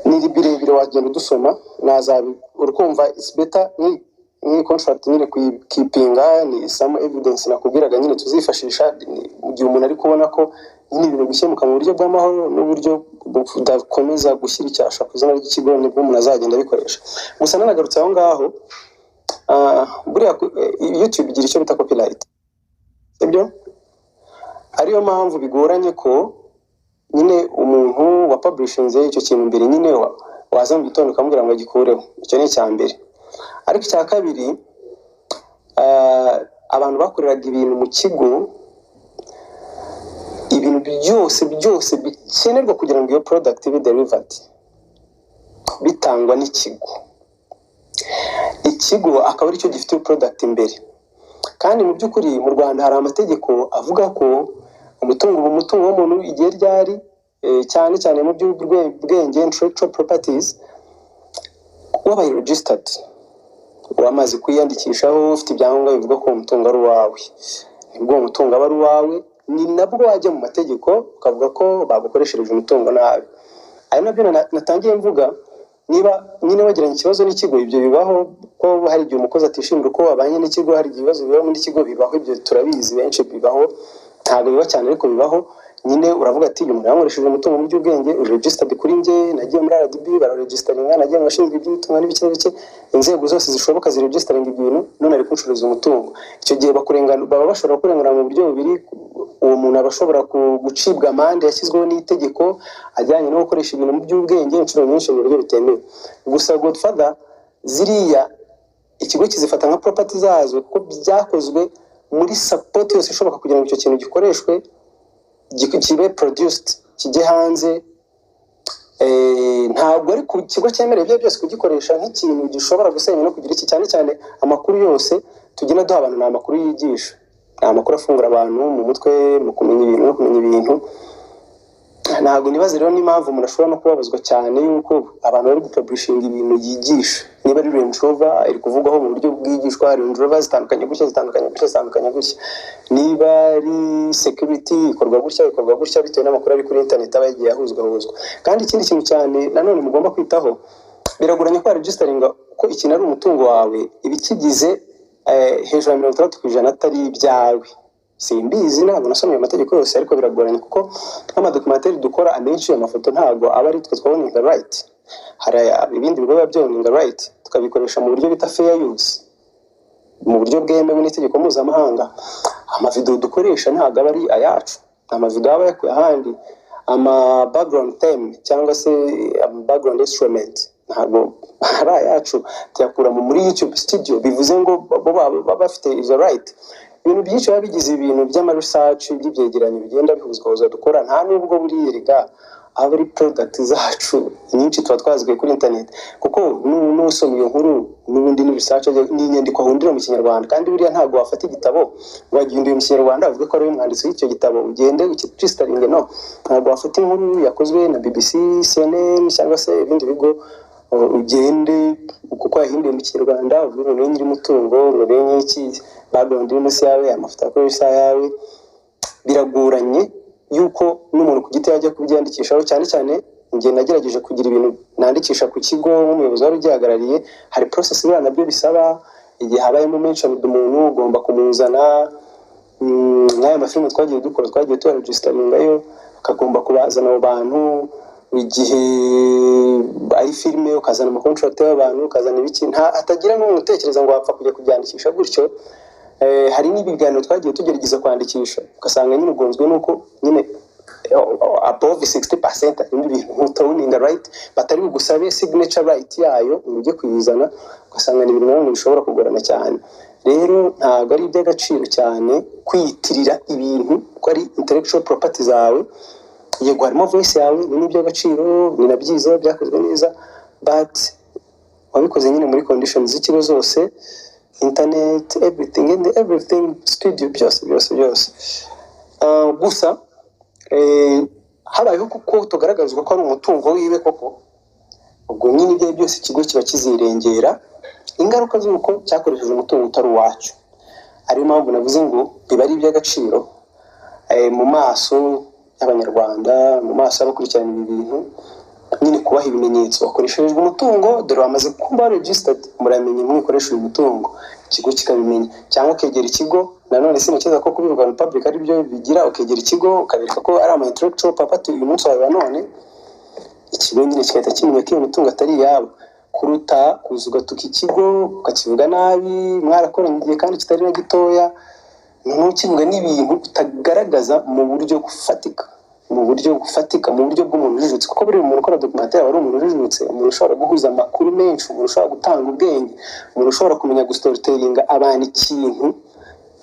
Ni birebire, wagenda udusoma nazabi uri kumva. It's better ni contract nyine kuyikeepinga, ni some evidence nakubwiraga nyine tuzifashisha mu gihe umuntu ari kubona ko nyine ibintu gukemuka mu buryo bw'amahoro n'uburyo budakomeza gushyira icyasha ku izina ry'ikigo, nibwo umuntu azagenda abikoresha. Gusa nanagarutse aho ngaho, buriya YouTube igira icyo bita copyright, sibyo? Ariyo mpamvu bigoranye ko nyine umuntu wa publishinze icyo kintu mbere nyine waza mu gitondo ukamubwira ngo agikureho. Icyo ni icya mbere. Ariko icya kabiri, abantu bakoreraga ibintu mu kigo, ibintu byose byose bikenerwa kugira ngo iyo product ibe delivered bitangwa n'ikigo, ikigo akaba aricyo gifite iyo product imbere. Kandi mu by'ukuri mu Rwanda hari amategeko avuga ko umutungo w'umuntu igihe ryari cyane cyane mu by'ubwenge, intellectual properties, wabaye registered, wamaze kwiyandikishaho, ufite ibyangombwa bivuga ko uwo mutungo ari uwawe, nibwo uwo mutungo aba ari uwawe. Ni nabwo wajya mu mategeko ukavuga ko bagukoreshereje umutungo nabi. Ari nabyo natangiye mvuga, niba nyine wagiranye ikibazo n'ikigo, ibyo bibaho ko hari igihe umukozi atishimira uko wabanye n'ikigo, hari igihe ibibazo biba muri kigo, bibaho, ibyo turabizi benshi, bibaho. Ntabwo biba cyane ariko bibaho. Nyine uravuga ati: "Uyu muntu yankoresheje umutungo mu by'ubwenge uri registered kuri njye, nagiye muri RDB bararegisteringa, nagiye mu bashinzwe iby'imitungo n'ibiki n'ibiki, inzego zose zishoboka ziregisteringa ibintu, none ari kuncuruza umutungo." Icyo gihe bakurengana, baba bashobora kurengana mu buryo bubiri. Uwo muntu aba ashobora gucibwa amande yashyizweho n'itegeko ajyanye no gukoresha ibintu mu by'ubwenge inshuro nyinshi mu buryo butemewe. Gusa Godfather ziriya ikigo kizifata nka property zazo, kuko byakozwe muri support yose ishoboka kugira ngo icyo kintu gikoreshwe, kibe produced, kijye hanze. Ntabwo ari ku kigo cyemerewe ibyo byose kugikoresha nk'ikintu gishobora gusenya no kugira iki. Cyane cyane amakuru yose tugenda duha abantu ni amakuru yigisha, ni amakuru afungura abantu mu mutwe mu kumenya ibintu no kumenya ibintu. Ntabwo nibaza rero n'impamvu umuntu ashobora no kubabazwa cyane yuko abantu bari gupublishinga ibintu yigisha. Niba ari Range Rover iri kuvugwaho mu buryo bwigishwa, Range Rover zitandukanye gutya, zitandukanye gutya, zitandukanye gutya. Niba ari security, ikorwa gutya, ikorwa gutya, bitewe n'amakuru ari kuri internet aba yagiye ahuzwahuzwa. Kandi ikindi kintu cyane nanone mugomba kwitaho, biragoranye ko waregisteringa ko ikintu ari umutungo wawe, ibikigize hejuru ya 60% atari ibyawe. Simbizi, ntabwo nasomye amategeko yose, ariko biragoranye kuko nk'amadocumentary dukora amenshi, amafoto ntabwo aba ari twe twowninga right. Hari ibindi bigo biba byowninga right, tukabikoresha mu buryo bita fair use, mu buryo bwemewe n'itegeko mpuzamahanga. Amavideo dukoresha ntabwo aba ari ayacu, amavideo aba yakuye ahandi. Ama background theme cyangwa se ama background instrument ntabwo ari ayacu, tuyakura muri YouTube studio. Bivuze ngo bo baba bafite izo right. Ibintu byinshi biba bigize ibintu by'amaresearch, by'ibyegeranyo bigenda bihuzwahuza dukora, nta nubwo buriya rega aba ari product zacu, nyinshi tuba twazikuye kuri internet, kuko n'usoma iyo nkuru n'ubundi ni research, ni inyandiko ahundira mu Kinyarwanda. Kandi buriya ntabwo wafata igitabo wagihinduye mu Kinyarwanda uvuge ko ari we mwanditsi w'icyo gitabo, ugende ukiregisteringe. No, ntabwo wafata inkuru yakozwe na BBC, CNN cyangwa se ibindi bigo, ugende kuko yahinduye mu Kinyarwanda uvuge ngo niwe nyir'umutungo, ngo niwe nyir'iki, background iri munsi yawe, amafoto akoresha yawe. Biragoranye yuko n'umuntu ku giti yajya kubyiyandikishaho. Cyane cyane njye nagerageje kugira ibintu nandikisha ku kigo nk'umuyobozi wari ugihagarariye, hari process buriya nabyo bisaba. Igihe habayemo menshi umuntu ugomba kumuzana, nk'aya mafilime twagiye dukora, twagiye tuyaregisteringayo, akagomba kubazana abo bantu. Igihe ari filime, ukazana amacontract y'abantu, ukazana ibiki, nta hatagira n'umuntu utekereza ngo wapfa kujya kubyandikisha gutyo. Hari n'ibiganiro twagiye tugerageza kwandikisha, ugasanga nyine ugonzwe n'uko nyine above 60% harimo ibintu utowninga right, batari bugusabe signature right yayo ngo ujye kuyizana, ugasanga ni ibintu nanone bishobora kugorana cyane. Rero ntabwo ari iby'agaciro cyane kwiyitirira ibintu ko ari intellectual property zawe. Yego, harimo voice yawe, ni n'iby'agaciro, ni na byiza, byakozwe neza, but wabikoze nyine muri conditions z'ikigo zose, internet, everything and everything, studio, byose byose byose. Gusa habayeho kuko tugaragarizwa ko ari umutungo wiwe koko, ubwo nyine ibyo ari byose ikigo kiba kizirengera ingaruka z'uko cyakoresheje umutungo utari uwacyo. Ariyo mpamvu navuze ngo biba ari iby'agaciro mu maso y'Abanyarwanda, mu maso y'abakurikirana ibi bintu, nyine kubaha ibimenyetso: wakoreshejwe umutungo, dore wamaze kuba registered, muramenye mwikoresha uyu mutungo. Ikigo kikabimenya, cyangwa ukegera ikigo. Nanone sinakeza ko kubivuga mu public ari byo bigira. Ukegera ikigo ukabereka ko ari ama intellectual property uyu munsi wawe wa none, ikigo nyine kigahita kimenya ko iyo mitungo atari iyabo, kuruta kuza ugatuka ikigo, ukakivuga nabi, mwarakoranye igihe kandi kitari na gitoya, noneho ukivuga n'ibintu utagaragaza mu buryo bufatika, mu buryo bufatika, mu buryo bw'umuntu ujijutse. Kuko buriya umuntu ukora documentaire aba ari umuntu ujijutse, umuntu ushobora guhuza amakuru menshi, umuntu ushobora gutanga ubwenge, umuntu ushobora kumenya gustorytellinga abantu ikintu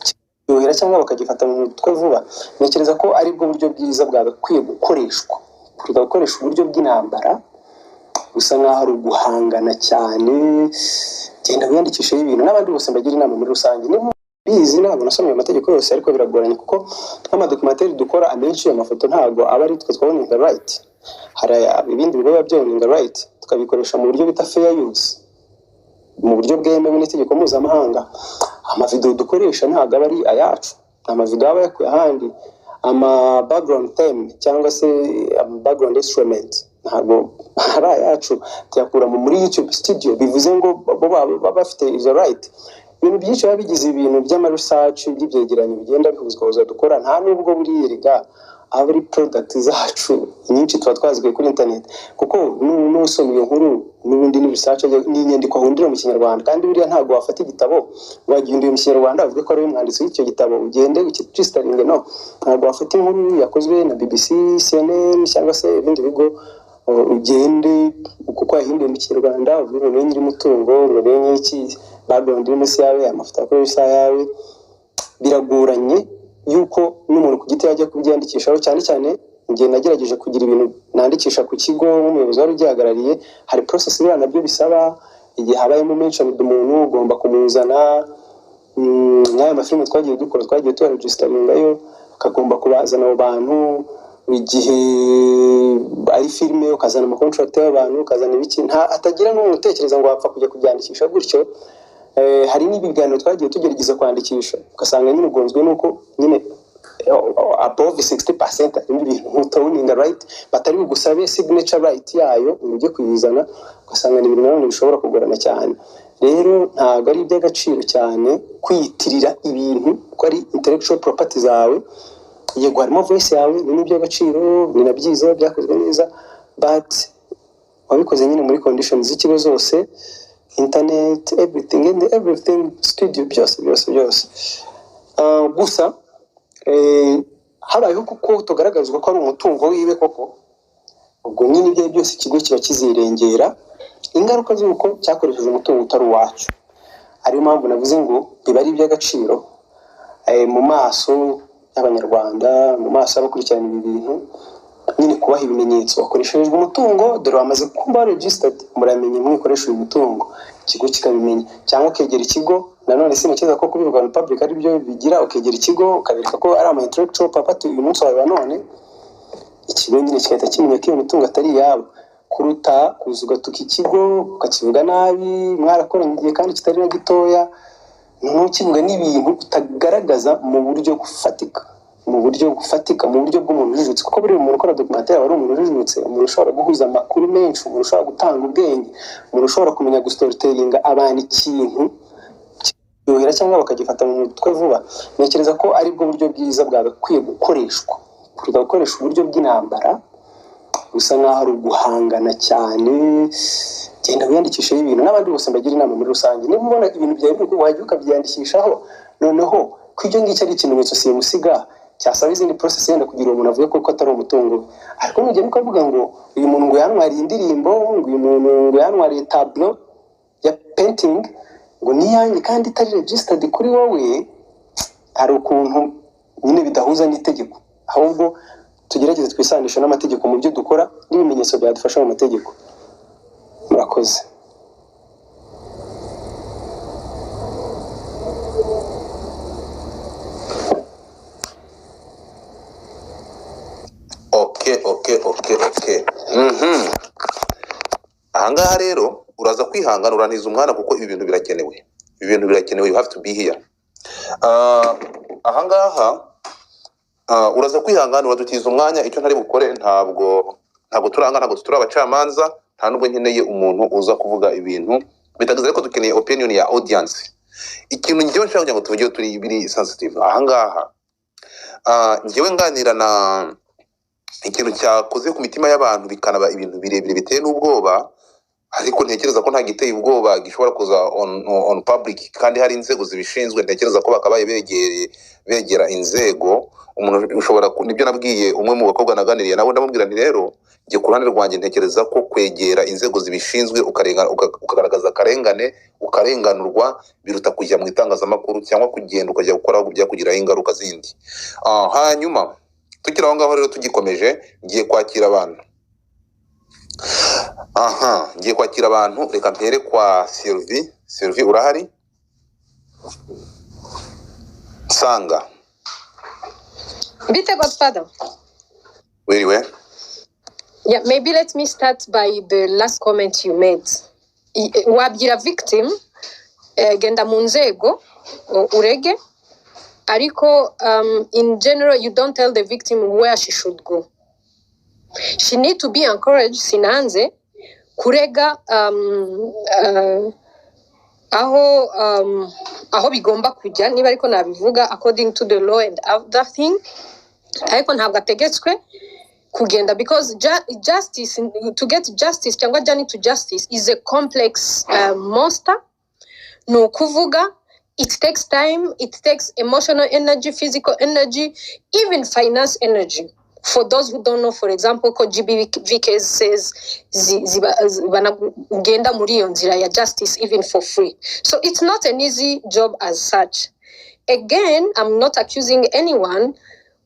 kiryohera cyangwa bakagifata mu mutwe vuba. Ntekereza ko aribwo buryo bwiza bwagakwiye gukoreshwa kuruta gukoresha uburyo bw'intambara busa nk'aho ari uguhangana cyane. Genda wiyandikisheho ibintu. N'abandi bose mbagira inama muri rusange, niba bizi, ntabwo nasomye amategeko yose, ariko biragoranye kuko nk'amadocumentary dukora amenshi, amafoto ntabwo aba ari twe twowninga right. Hari ibindi bigo biba byowninga right, tukabikoresha mu buryo bita fair use, mu buryo bwemewe n'itegeko mpuzamahanga. Amavideo dukoresha ntabwo aba ari ayacu, amavideo aba yakuye ahandi. Ama background theme cyangwa se ama background instrument ntabwo ari ayacu, tuyakura muri YouTube studio. Bivuze ngo bo baba bafite izo right. Ibintu byinshi biba bigize ibintu by'amaresearch, by'ibyegeranyo bigenda bihuzwahuza dukora, nta nubwo buriya rega aba ari product zacu, nyinshi tuba twazikuye kuri internet, kuko n'usoma iyo nkuru N'ubundi ni research, ni inyandiko ahundira mu Kinyarwanda. Kandi buriya ntabwo wafata igitabo wagihinduye mu Kinyarwanda uvuge ko ari we mwanditsi w'icyo gitabo, ugende ukiregisteringe. No, ntabwo wafata inkuru yakozwe na BBC, CNN cyangwa se ibindi bigo, ugende kuko yahinduye mu Kinyarwanda uvuge ngo niwe nyir'umutungo, ngo niwe nyir'iki, background iri munsi yawe, amafoto yakoresha ayawe. Biragoranye yuko n'umuntu ku giti yajya kubyiyandikishaho, cyane cyane njye nagerageje kugira ibintu nandikisha ku kigo nk'umuyobozi wari ugihagarariye. Hari process biriya nabyo bisaba. Igihe habayemo mention umuntu ugomba kumuzana, nk'aya mafilime twagiye dukora, twagiye tuyaregisteringayo, akagomba kubazana abo bantu. Igihe ari filime ukazana amacontract y'abantu, ukazana ibiki, nta atagira n'umuntu utekereza ngo wapfa kujya kubyandikisha gutyo. Hari n'ibiganiro twagiye tugerageza kwandikisha, ugasanga nyine ugonzwe n'uko nyine above 60% harimo ibintu utowninga right, batari bugusabe signature right yayo ngo ujye kuyizana, ugasanga ni ibintu nanone bishobora kugorana cyane. Rero ntabwo ari iby'agaciro cyane kwiyitirira ibintu ko ari intellectual property zawe. Yego, harimo voice yawe, ni n'iby'agaciro, ni na byiza, byakozwe neza, but wabikoze nyine muri conditions z'ikigo zose, internet, everything and everything, studio, byose byose byose. Gusa habayeho kuko tugaragarizwa ko ari umutungo wiwe koko, ubwo nyine ibyo ari byose ikigo kiba kizirengera ingaruka z'uko cyakoresheje umutungo utari uwacyo. Ariyo mpamvu navuze ngo biba ari iby'agaciro mu maso y'Abanyarwanda, mu maso y'abakurikirana ibi bintu, nyine kubaha ibimenyetso: wakoreshejwe umutungo, dore wamaze kuba registered, muramenye mwikoresha uyu mutungo, ikigo kikabimenya. Cyangwa ukegera ikigo nanone, sinakeza ko kubivuga mu public ari byo bigira, ukegera ikigo ukabereka ko ari ama intellectual property uyu munsi wawe wa none, ikigo nyine kigahita kimenya ko iyo mitungo atari iyabo, kuruta kuza ugatuka ikigo, ukakivuga nabi, mwarakoranye igihe kandi kitari na gitoya, noneho ukivuga n'ibintu utagaragaza mu buryo bufatika, mu buryo bw'umuntu ujijutse. Kuko buriya umuntu ukora documentaire aba ari umuntu ujijutse, umuntu ushobora guhuza amakuru menshi, umuntu ushobora gutanga ubwenge, umuntu ushobora kumenya gustorytellinga abantu ikintu kiryohera cyangwa bakagifata mu mutwe vuba. Ntekereza ko aribwo buryo bwiza bwagakwiye gukoreshwa kuruta gukoresha uburyo bw'intambara busa nk'aho ari uguhangana cyane. Genda wiyandikisheho ibintu. N'abandi bose mbagira inama muri rusange: niba ubona ibintu byawe biri, wajya ukabyiyandikishaho. Noneho ko icyo ngicyo ari ikimenyetso simusiga cyasaba izindi process yenda kugira uwo muntu avuge ko atari umutungo we. Ariko nugenda ukavuga ngo uyu muntu ngo yantwariye indirimbo, ngo uyu muntu ngo yantwariye tableau ya painting, ngo niyanjye kandi itari registered kuri wowe, hari ukuntu nyine bidahuza n'itegeko. Ahubwo tugerageze twisanishe n'amategeko mu byo dukora n'ibimenyetso byadufasha mu mategeko. Murakoze. Okay. Ahangaha rero uraza kwihangana, urantiza umwana kuko ibi bintu birakenewe, ibi bintu birakenewe, you have to be here. Ahangaha uraza kwihangana, uradutiza umwanya. Icyo ntari bukore, ntabwo turanga, ntabwo turi abacamanza, nta nubwo nkeneye umuntu uza kuvuga ibintu bitageze, ariko dukeneye opinion ya audience. Ikintu njyewe nshaka kugira ngo tuvugeho turi biri sensitive ahangaha, njyewe nganira na ikintu cyakoze ku mitima y'abantu, bikanaba ibintu birebire biteye n'ubwoba, ariko ntekereza ko nta giteye ubwoba gishobora kuza on public kandi hari inzego zibishinzwe. Ntekereza ko bakabaye begera inzego. Umuntu ushobora nibyo nabwiye umwe mu bakobwa naganiriye nawe, ndamubwira nti rero njye ku ruhande rwanjye ntekereza ko kwegera inzego zibishinzwe ukagaragaza akarengane, ukarenganurwa, biruta kujya mu itangazamakuru cyangwa kugenda ukajya gukora aho byakugiraho ingaruka zindi. Hanyuma tukiri aho ngaho rero, tugikomeje, ngiye kwakira abantu. Aha ngiye kwakira abantu, reka mpere kwa Sylvie. Sylvie, urahari? Nsanga. Bite, Godfather. Wiriwe. Yeah, maybe let me start by the last comment you made. Wabwira victim, genda mu nzego urege, ariko in general you don't tell the victim where she should go. She need to be encouraged, sinanze kurega aho bigomba kujya, niba ariko nabivuga, according to the law and other thing, ariko ntabwo ategetswe. Kugenda because justice, to get justice cyangwa journey to justice is a complex monster. Ni ukuvuga it takes time, it takes emotional energy, physical energy, even finance energy. For those who don't know, for example, ko GBV cases ugenda muri iyo nzira ya justice even for free. So it's not an easy job as such. Again, I'm not accusing anyone.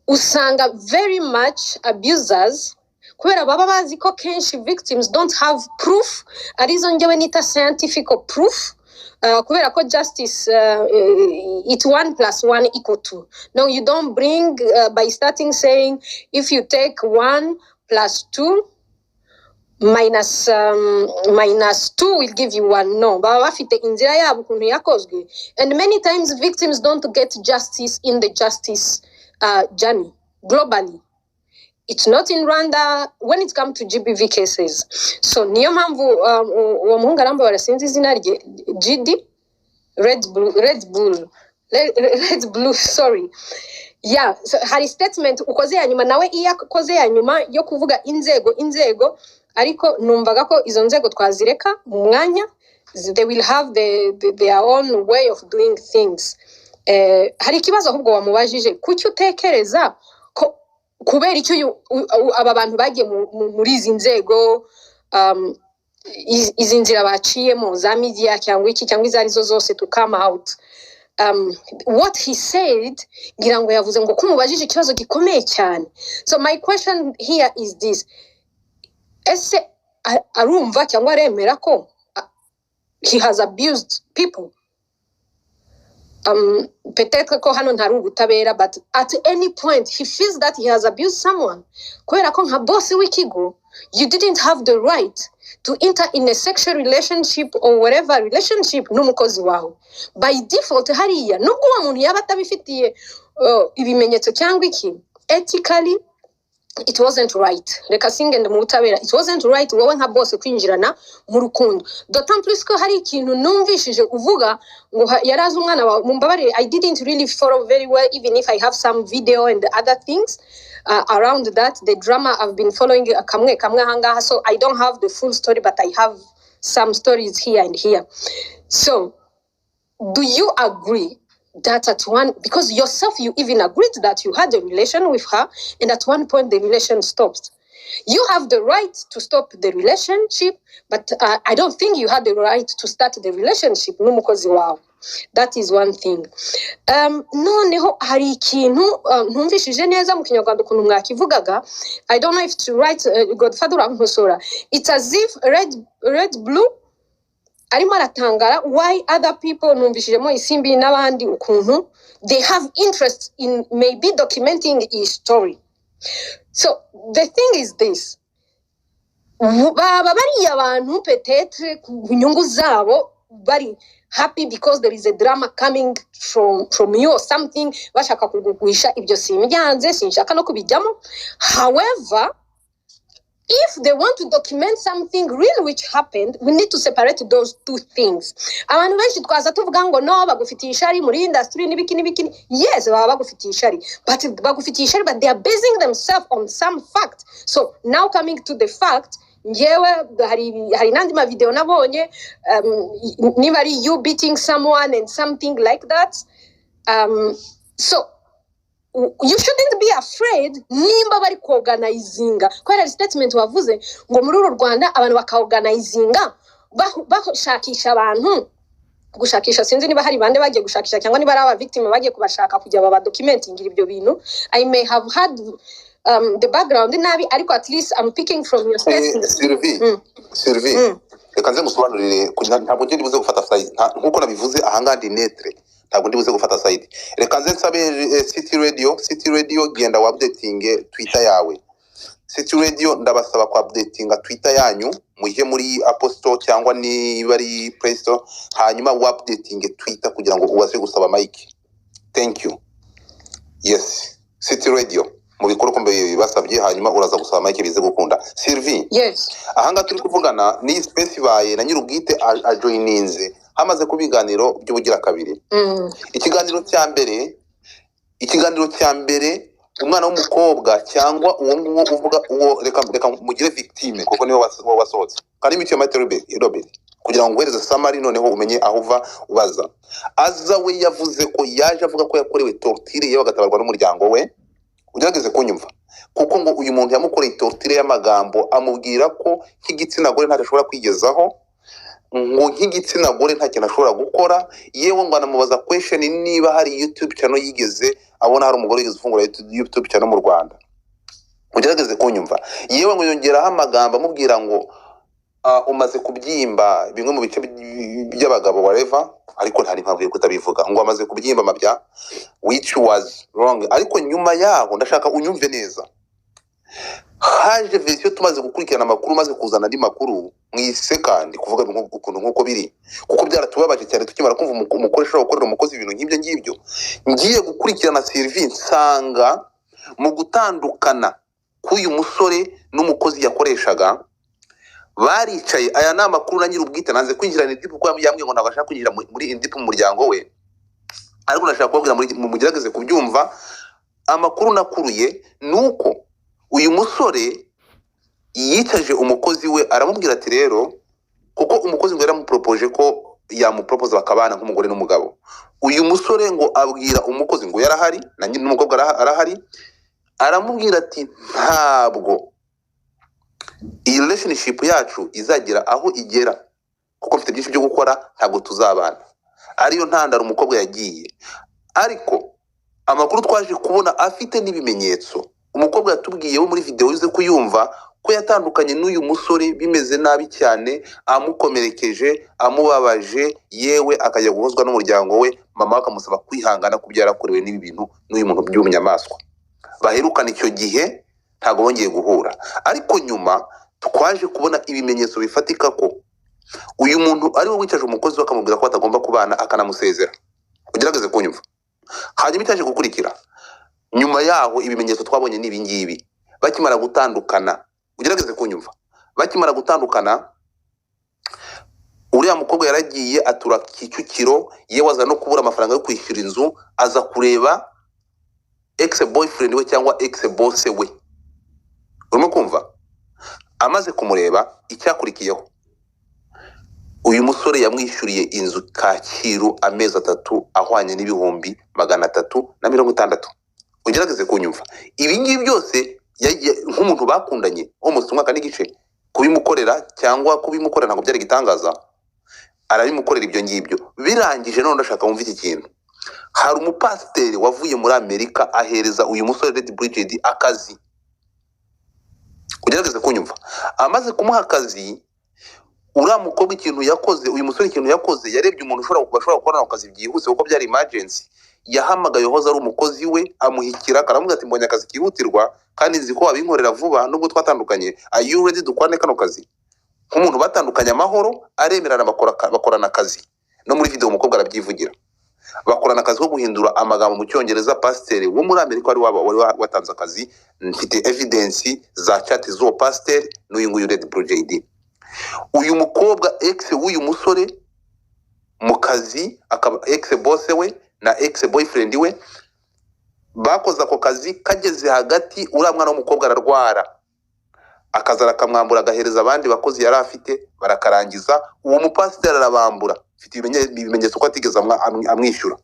Usanga very much abusers, kubera baba bazi ko kenshi victims don't have proof, arizo njyewe nita scientific proof, kubera ko justice, it's one plus one equal two. No, you don't bring by starting saying if you take one plus two minus two will give you one. No, baba bafite inzira yabo ukuntu yakozwe, and many times victims don't get justice in the justice journey globally. It's not in Rwanda when it comes to GBV cases. So niyo mpamvu uwo muhungu arambabara, sinzi izina rye, GD Red Blue, Red Bull, Red Blue, sorry. Yeah, so hari statement ukoze ya nyuma, nawe iyo akoze ya nyuma yo kuvuga inzego, inzego, ariko numvaga ko izo nzego twazireka mu mwanya. They will have their own way of doing things. Hari ikibazo ahubwo wamubajije: kuki utekereza ko, kubera icyo aba bantu bagiye muri izi nzego, izi nzira baciyemo za media cyangwa iki cyangwa izo arizo zose to come out? What he said, ngira ngo yavuze ngo ko umubajije ikibazo gikomeye cyane. So my question here is this: ese arumva cyangwa aremera ko he has abused people? Peut-être ko hano ntari ubutabera, but at any point he feels that he has abused someone, kubera ko nka boss w'ikigo, you didn't have the right to enter in a sexual relationship or whatever relationship n'umukozi wawe. By default hariya, nubwo uwo muntu yaba atabifitiye ibimenyetso cyangwa iki, ethically it wasn't right. Reka singende mu butabera. It wasn't right wowe nka boss kwinjirana mu rukundo, d'autant plus ko hari ikintu numvishije uvuga ngo yari azi umwana wawe. Mumbabarire, I didn't really follow very well, even if I have some video and other things around that, the drama. I've been following kamwe kamwe ahangaha, so I don't have the full story, but I have some stories here and here. So do you agree that at one, because yourself, you even agreed that you had a relation with her and at one point the relation stopped? You have the right to stop the relationship, but I don't think you had the right to start the relationship n'umukozi wawe. That is one thing. Noneho hari ikintu ntumvishije neza mu Kinyarwanda ukuntu mwakivugaga. I don't know if to write, Godfather urankosora. It's as if Red Blue arimo aratangara why other people, numvishijemo Isimbi n'abandi, ukuntu they have interest in maybe documenting his story. So the thing is this: baba bariya bantu peut-être ku nyungu zabo bari happy because there is a drama coming from you or something, bashaka kugugurisha. Ibyo simbyanze, sinshaka no kubijyamo. However, if they want to document something real which happened, we need to separate those two things. Abantu benshi twaza tuvuga ngo no, bagufitiye ishari muri industry n'ibiki n'ibiki. Yes, baba bagufitiye ishari, but bagufitiye ishari, but they are basing themselves on some fact. So now coming to the fact, njyewe hari n'andi mavideo nabonye, niba ari you beating someone and something like that. So you shouldn't be afraid nimba bari kuorganizinga, kubera hari statement wavuze ngo muri uru Rwanda abantu bakaorganizinga bashakisha abantu gushakisha. Sinzi niba hari bande bagiye gushakisha cyangwa niba ari aba victim bagiye kubashaka kugira babadocumentingira ibyo bintu. I may have had the background nabi, ariko at least I'm picking from your statement. Sylvie, Sylvie, reka nze ngusobanurire ntabwo njye ndibuze gufata side. Nkuko nabivuze, ahangaha ndi neutre, ntabwo ndibuze gufata side. Reka nze nsabe City Radio. City Radio, genda waupdatinge Twitter yawe. City Radio, ndabasaba ku updatinga Twitter yanyu, mujye muri Apple Store cyangwa niba ari Play Store, hanyuma waupdatinge Twitter kugira ngo ubashe gusaba mic. Thank you. Yes, City Radio, mubikore uko mbibasabye, hanyuma uraza gusaba mic bize gukunda. Sylvie? Yes. Ahangaha turi kuvugana n'iyi space ibaye na nyir'ubwite ajoyininze, hamaze kuba ibiganiro by'ubugira kabiri. Ikiganiro cya mbere Umwana w'umukobwa cyangwa uwo nguwo uvuga uwo, reka mugire victime kuko niwe wasohotse kandi mitiyo mate Robert, kugira ngo nguhereze summary, noneho umenye aho uva ubaza. Aza we yavuze ko yaje avuga ko yakorewe torture, yewe agatabarwa n'umuryango we. Ugerageze kunyumva, kuko ngo uyu muntu yamukoreye torture y'amagambo, amubwira ko nk'igitsina gore ntacyo ashobora kwigezaho, ngo nk'igitsina gore nta kintu ashobora gukora. Yewe ngo anamubaza question niba hari YouTube channel yigeze abona, hari umugore wigeze ufungura YouTube channel mu Rwanda. Ugerageze kunyumva. Yewe ngo yongeraho amagambo amubwira ngo umaze kubyimba bimwe mu bice by'abagabo, whatever, ariko nta mpamvu yo kutabivuga, ngo amaze kubyimba amabya, which was wrong. Ariko nyuma yaho, ndashaka unyumve neza, haje version tumaze gukurikirana amakuru, maze kuzana andi makuru mu isekandi kuvuga ukuntu nk'uko biri, kuko byaratubabaje cyane tukimara kumva umukoresha ushobora gukorera umukozi ibintu nk'ibyo ngibyo. Ngiye gukurikirana Sylvie, nsanga mu gutandukana k'uyu musore n'umukozi yakoreshaga baricaye. Aya ni amakuru na nyir'ubwite nanze kwinjira in deep kuko yambwiye ngo ntabwo ashaka kwinjira muri in deep mu muryango we, ariko ndashaka kubabwira mugerageze kubyumva. Amakuru nakuruye ni uko uyu musore yicaje umukozi we, aramubwira ati rero, kuko umukozi ngo yaramuporopoje ko yamuporopoza bakabana nk'umugore n'umugabo. Uyu musore ngo abwira umukozi, ngo yarahari na nyiri n'umukobwa arahari, aramubwira ati ntabwo iyi relationship yacu izagera aho igera kuko mfite byinshi byo gukora, ntabwo tuzabana. Ariyo ntandaro umukobwa yagiye. Ariko amakuru twaje kubona afite n'ibimenyetso, umukobwa yatubwiye wo muri video uze kuyumva, ko yatandukanye n'uyu musore bimeze nabi cyane, amukomerekeje, amubabaje, yewe akajya guhozwa n'umuryango we, mama we akamusaba kwihangana ku byo yarakorewe n'ibi bintu n'uyu muntu by'ubunyamaswa. Baherukana icyo gihe, ntabwo bongeye guhura. Ariko nyuma twaje kubona ibimenyetso bifatika ko uyu muntu ari we wicaje umukozi we akamubwira ko batagomba kubana, akanamusezera. Ugerageze kunyumva. Hanyuma icyaje gukurikira nyuma yaho, ibimenyetso twabonye ni ibingibi: bakimara gutandukana, ugerageze kunyumva, bakimara gutandukana, uriya mukobwa yaragiye atura Kicukiro, yewe aza no kubura amafaranga yo kwishyura inzu, aza kureba ex boyfriend we cyangwa ex boss we. Urimo kumva? Amaze kumureba, icyakurikiyeho, uyu musore yamwishyuriye inzu Kacyiru amezi 3 ahwanye n'360,000. Ugerageze kunyumva. Ibi ngibi byose nk'umuntu bakundanye almost umwaka n'igice, kubimukorera cyangwa kubimukorera ntabwo byari igitangaza, arabimukorera. Ibyo ngibyo birangije, none ndashaka wumve iki kintu. Hari umupasiteri wavuye muri Amerika ahereza uyu musore Red Bridget akazi. Ugerageze kunyumva. Amaze kumuha akazi, uriya mukobwa ikintu yakoze, uyu musore ikintu yakoze, yarebye umuntu bashobora gukorana ako kazi byihuse kuko byari emergency. Yahamagaye uwahoze ari umukozi we, amuhikira, aramubwira ati mbonye akazi kihutirwa kandi nzi ko wabinkorera vuba nubwo twatandukanye, are you ready dukorane kano kazi? Nk'umuntu batandukanye amahoro, aremerana, bakorana akazi. No muri video umukobwa arabyivugira, bakorana akazi ko guhindura amagambo mu Cyongereza. Pasiteri wo muri Amerika wari watanze akazi. Mfite evidence za chat z'uwo pasiteri n'uyu nguyu Red Blue JD. Uyu mukobwa ex w'uyu musore mu kazi, akaba ex boss we na ex boyfriend we, bakoze ako kazi. Kageze hagati, uriya mwana w'umukobwa ararwara, akaza arakamwambura, agahereza abandi bakozi yari afite, barakarangiza. Uwo mupasiteri arabambura. Mfite ibimenyetso ko atigeze amwishyura.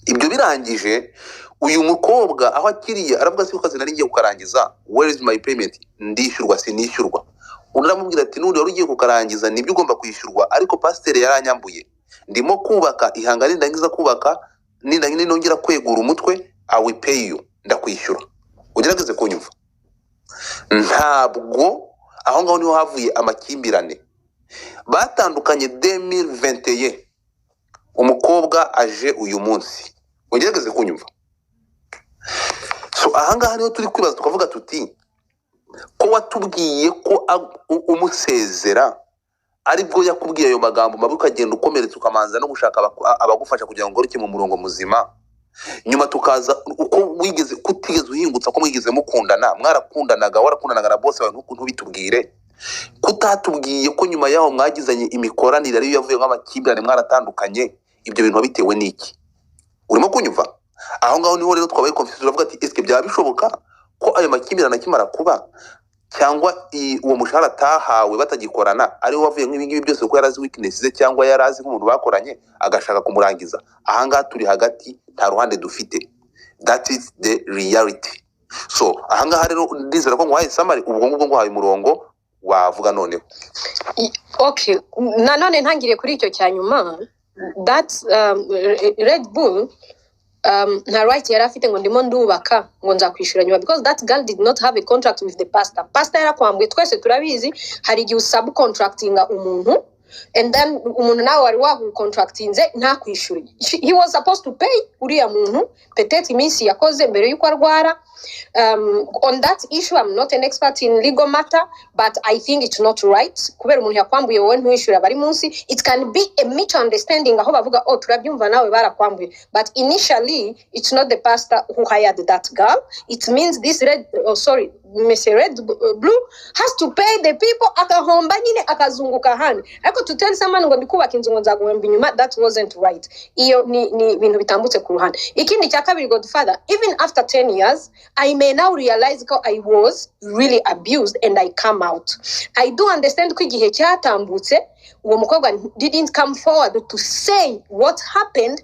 Ibyo birangije, uyu mukobwa aho akiriye aravuga si ko kazi nari ngiye kukarangiza, where is my payment? Ndishyurwa sinishyurwa? Undi aramubwira ati n'undi wari ugiye kukarangiza, nibyo ugomba kwishyurwa, ariko pasiteri yaranyambuye, ndimo kubaka ihangane, nindangiza kubaka, nindangiza nongera kwegura umutwe, I will pay you, ndakwishyura. Ugerageze kunyumva. Ntabwo aho ngaho niho havuye amakimbirane. Batandukanye 2021, umukobwa aje uyu munsi. Ugerageze kunyumva. So ahangaha niho turi kwibaza tukavuga tuti ko watubwiye ko umusezera aribwo yakubwiye ayo magambo mabi, ukagenda ukomeretse, ukamanza no gushaka abagufasha kugira ngo ugaruke mu murongo muzima, nyuma tukaza uko wigeze kutigeze uhingutsa ko mwigeze mukundana, mwarakundanaga, warakundanaga na bose wawe, ntubitubwire, kutatubwiye ko nyuma yaho mwagizanye imikoranire ariyo yavuyemo amakimbirane, mwaratandukanye, ibyo bintu wabitewe n'iki? Urimo kunyumva? Aho ngaho niho rero twabaye confused, turavuga ati: "Eske byaba bishoboka ko ayo makimbirane akimara kuba, cyangwa uwo mushahara atahawe batagikorana, ariwe wavuye nk'ibi ngibi byose, kuko yari azi weakness ze, cyangwa yari azi nk'umuntu bakoranye agashaka kumurangiza?" Ahangaha turi hagati, nta ruhande dufite. That is the reality. So ahangaha rero ndizera ko nguhaye summary. Ubwo ngubwo nguhaye umurongo, wavuga noneho. Okay, nanone ntangiriye kuri icyo cya nyuma, that Red Bull nta right yari afite ngo ndimo ndubaka, ngo nzakwishyura nyuma, because that girl did not have a contract with the pastor. Pastor yarakwambuye, twese turabizi. Hari igihe usubcontractinga umuntu and then umuntu nawe wari wagucontractinze ntakwishyure. He was supposed to pay uriya muntu peut-être iminsi yakoze mbere y'uko arwara. On that issue, I'm not an expert in legal matter, but I think it's not right, kubera umuntu yakwambuye wowe ntiwishyure abari munsi. It can be a mutual understanding aho bavuga: "Oh, turabyumva, nawe barakwambuye." But initially it's not the pastor who hired that girl. It means this red, oh, sorry, Mr. Red Blue has to pay the people, akahomba nyine, akazunguka ahandi. Ariko to tell someone ngo ndikubaka inzu, ngo nzaguhemba inyuma, that wasn't right. Iyo ni ibintu bitambutse ku ruhande. Ikindi cya kabiri, Godfather, even after 10 years I may now realize ko I was really abused and I come out. I do understand ko igihe cyatambutse uwo mukobwa didn't come forward to say what happened.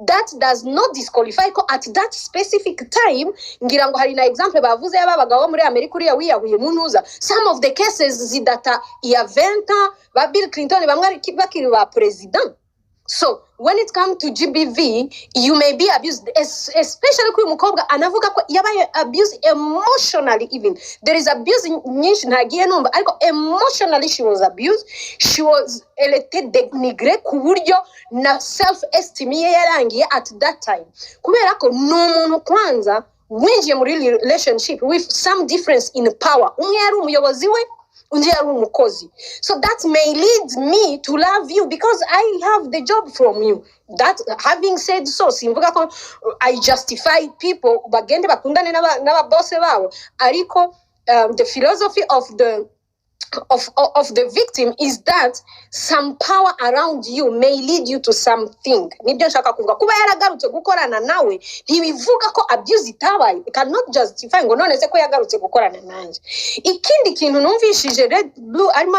That does not disqualify ko at that specific time, ngira ngo hari na example bavuze y'ababagabo bo muri Amerika, uriya wiyahuye mu ntuza. Some of the cases zidata iya 20 ba Bill Clinton, bamwe bakiri ba president. So when it comes to GBV, you may be abused, especially ko uyu mukobwa anavuga ko yabaye abused emotionally. Even there is abuse nyinshi ntagiye numva, ariko emotionally she was abused. She was elle dénigrée ku buryo na self esteem ye yarangiye at that time, kubera ko ni umuntu kwanza winjiye muri relationship with some difference in power. Umwe yari umuyobozi we, undi yari umukozi. So that may lead me to love you because I have the job from you. That having said so, simvuga ko I justify people bagende bakundane n'ababose babo, ariko the philosophy of the victim is that some power around you may lead you to something. Nibyo nshaka kuvuga. Kuba yaragarutse gukorana nawe ntibivuga ko abuse itabaye. It cannot justify ngo none se ko yagarutse gukorana nanjye. Ikindi kintu numvishije Red Blue arimo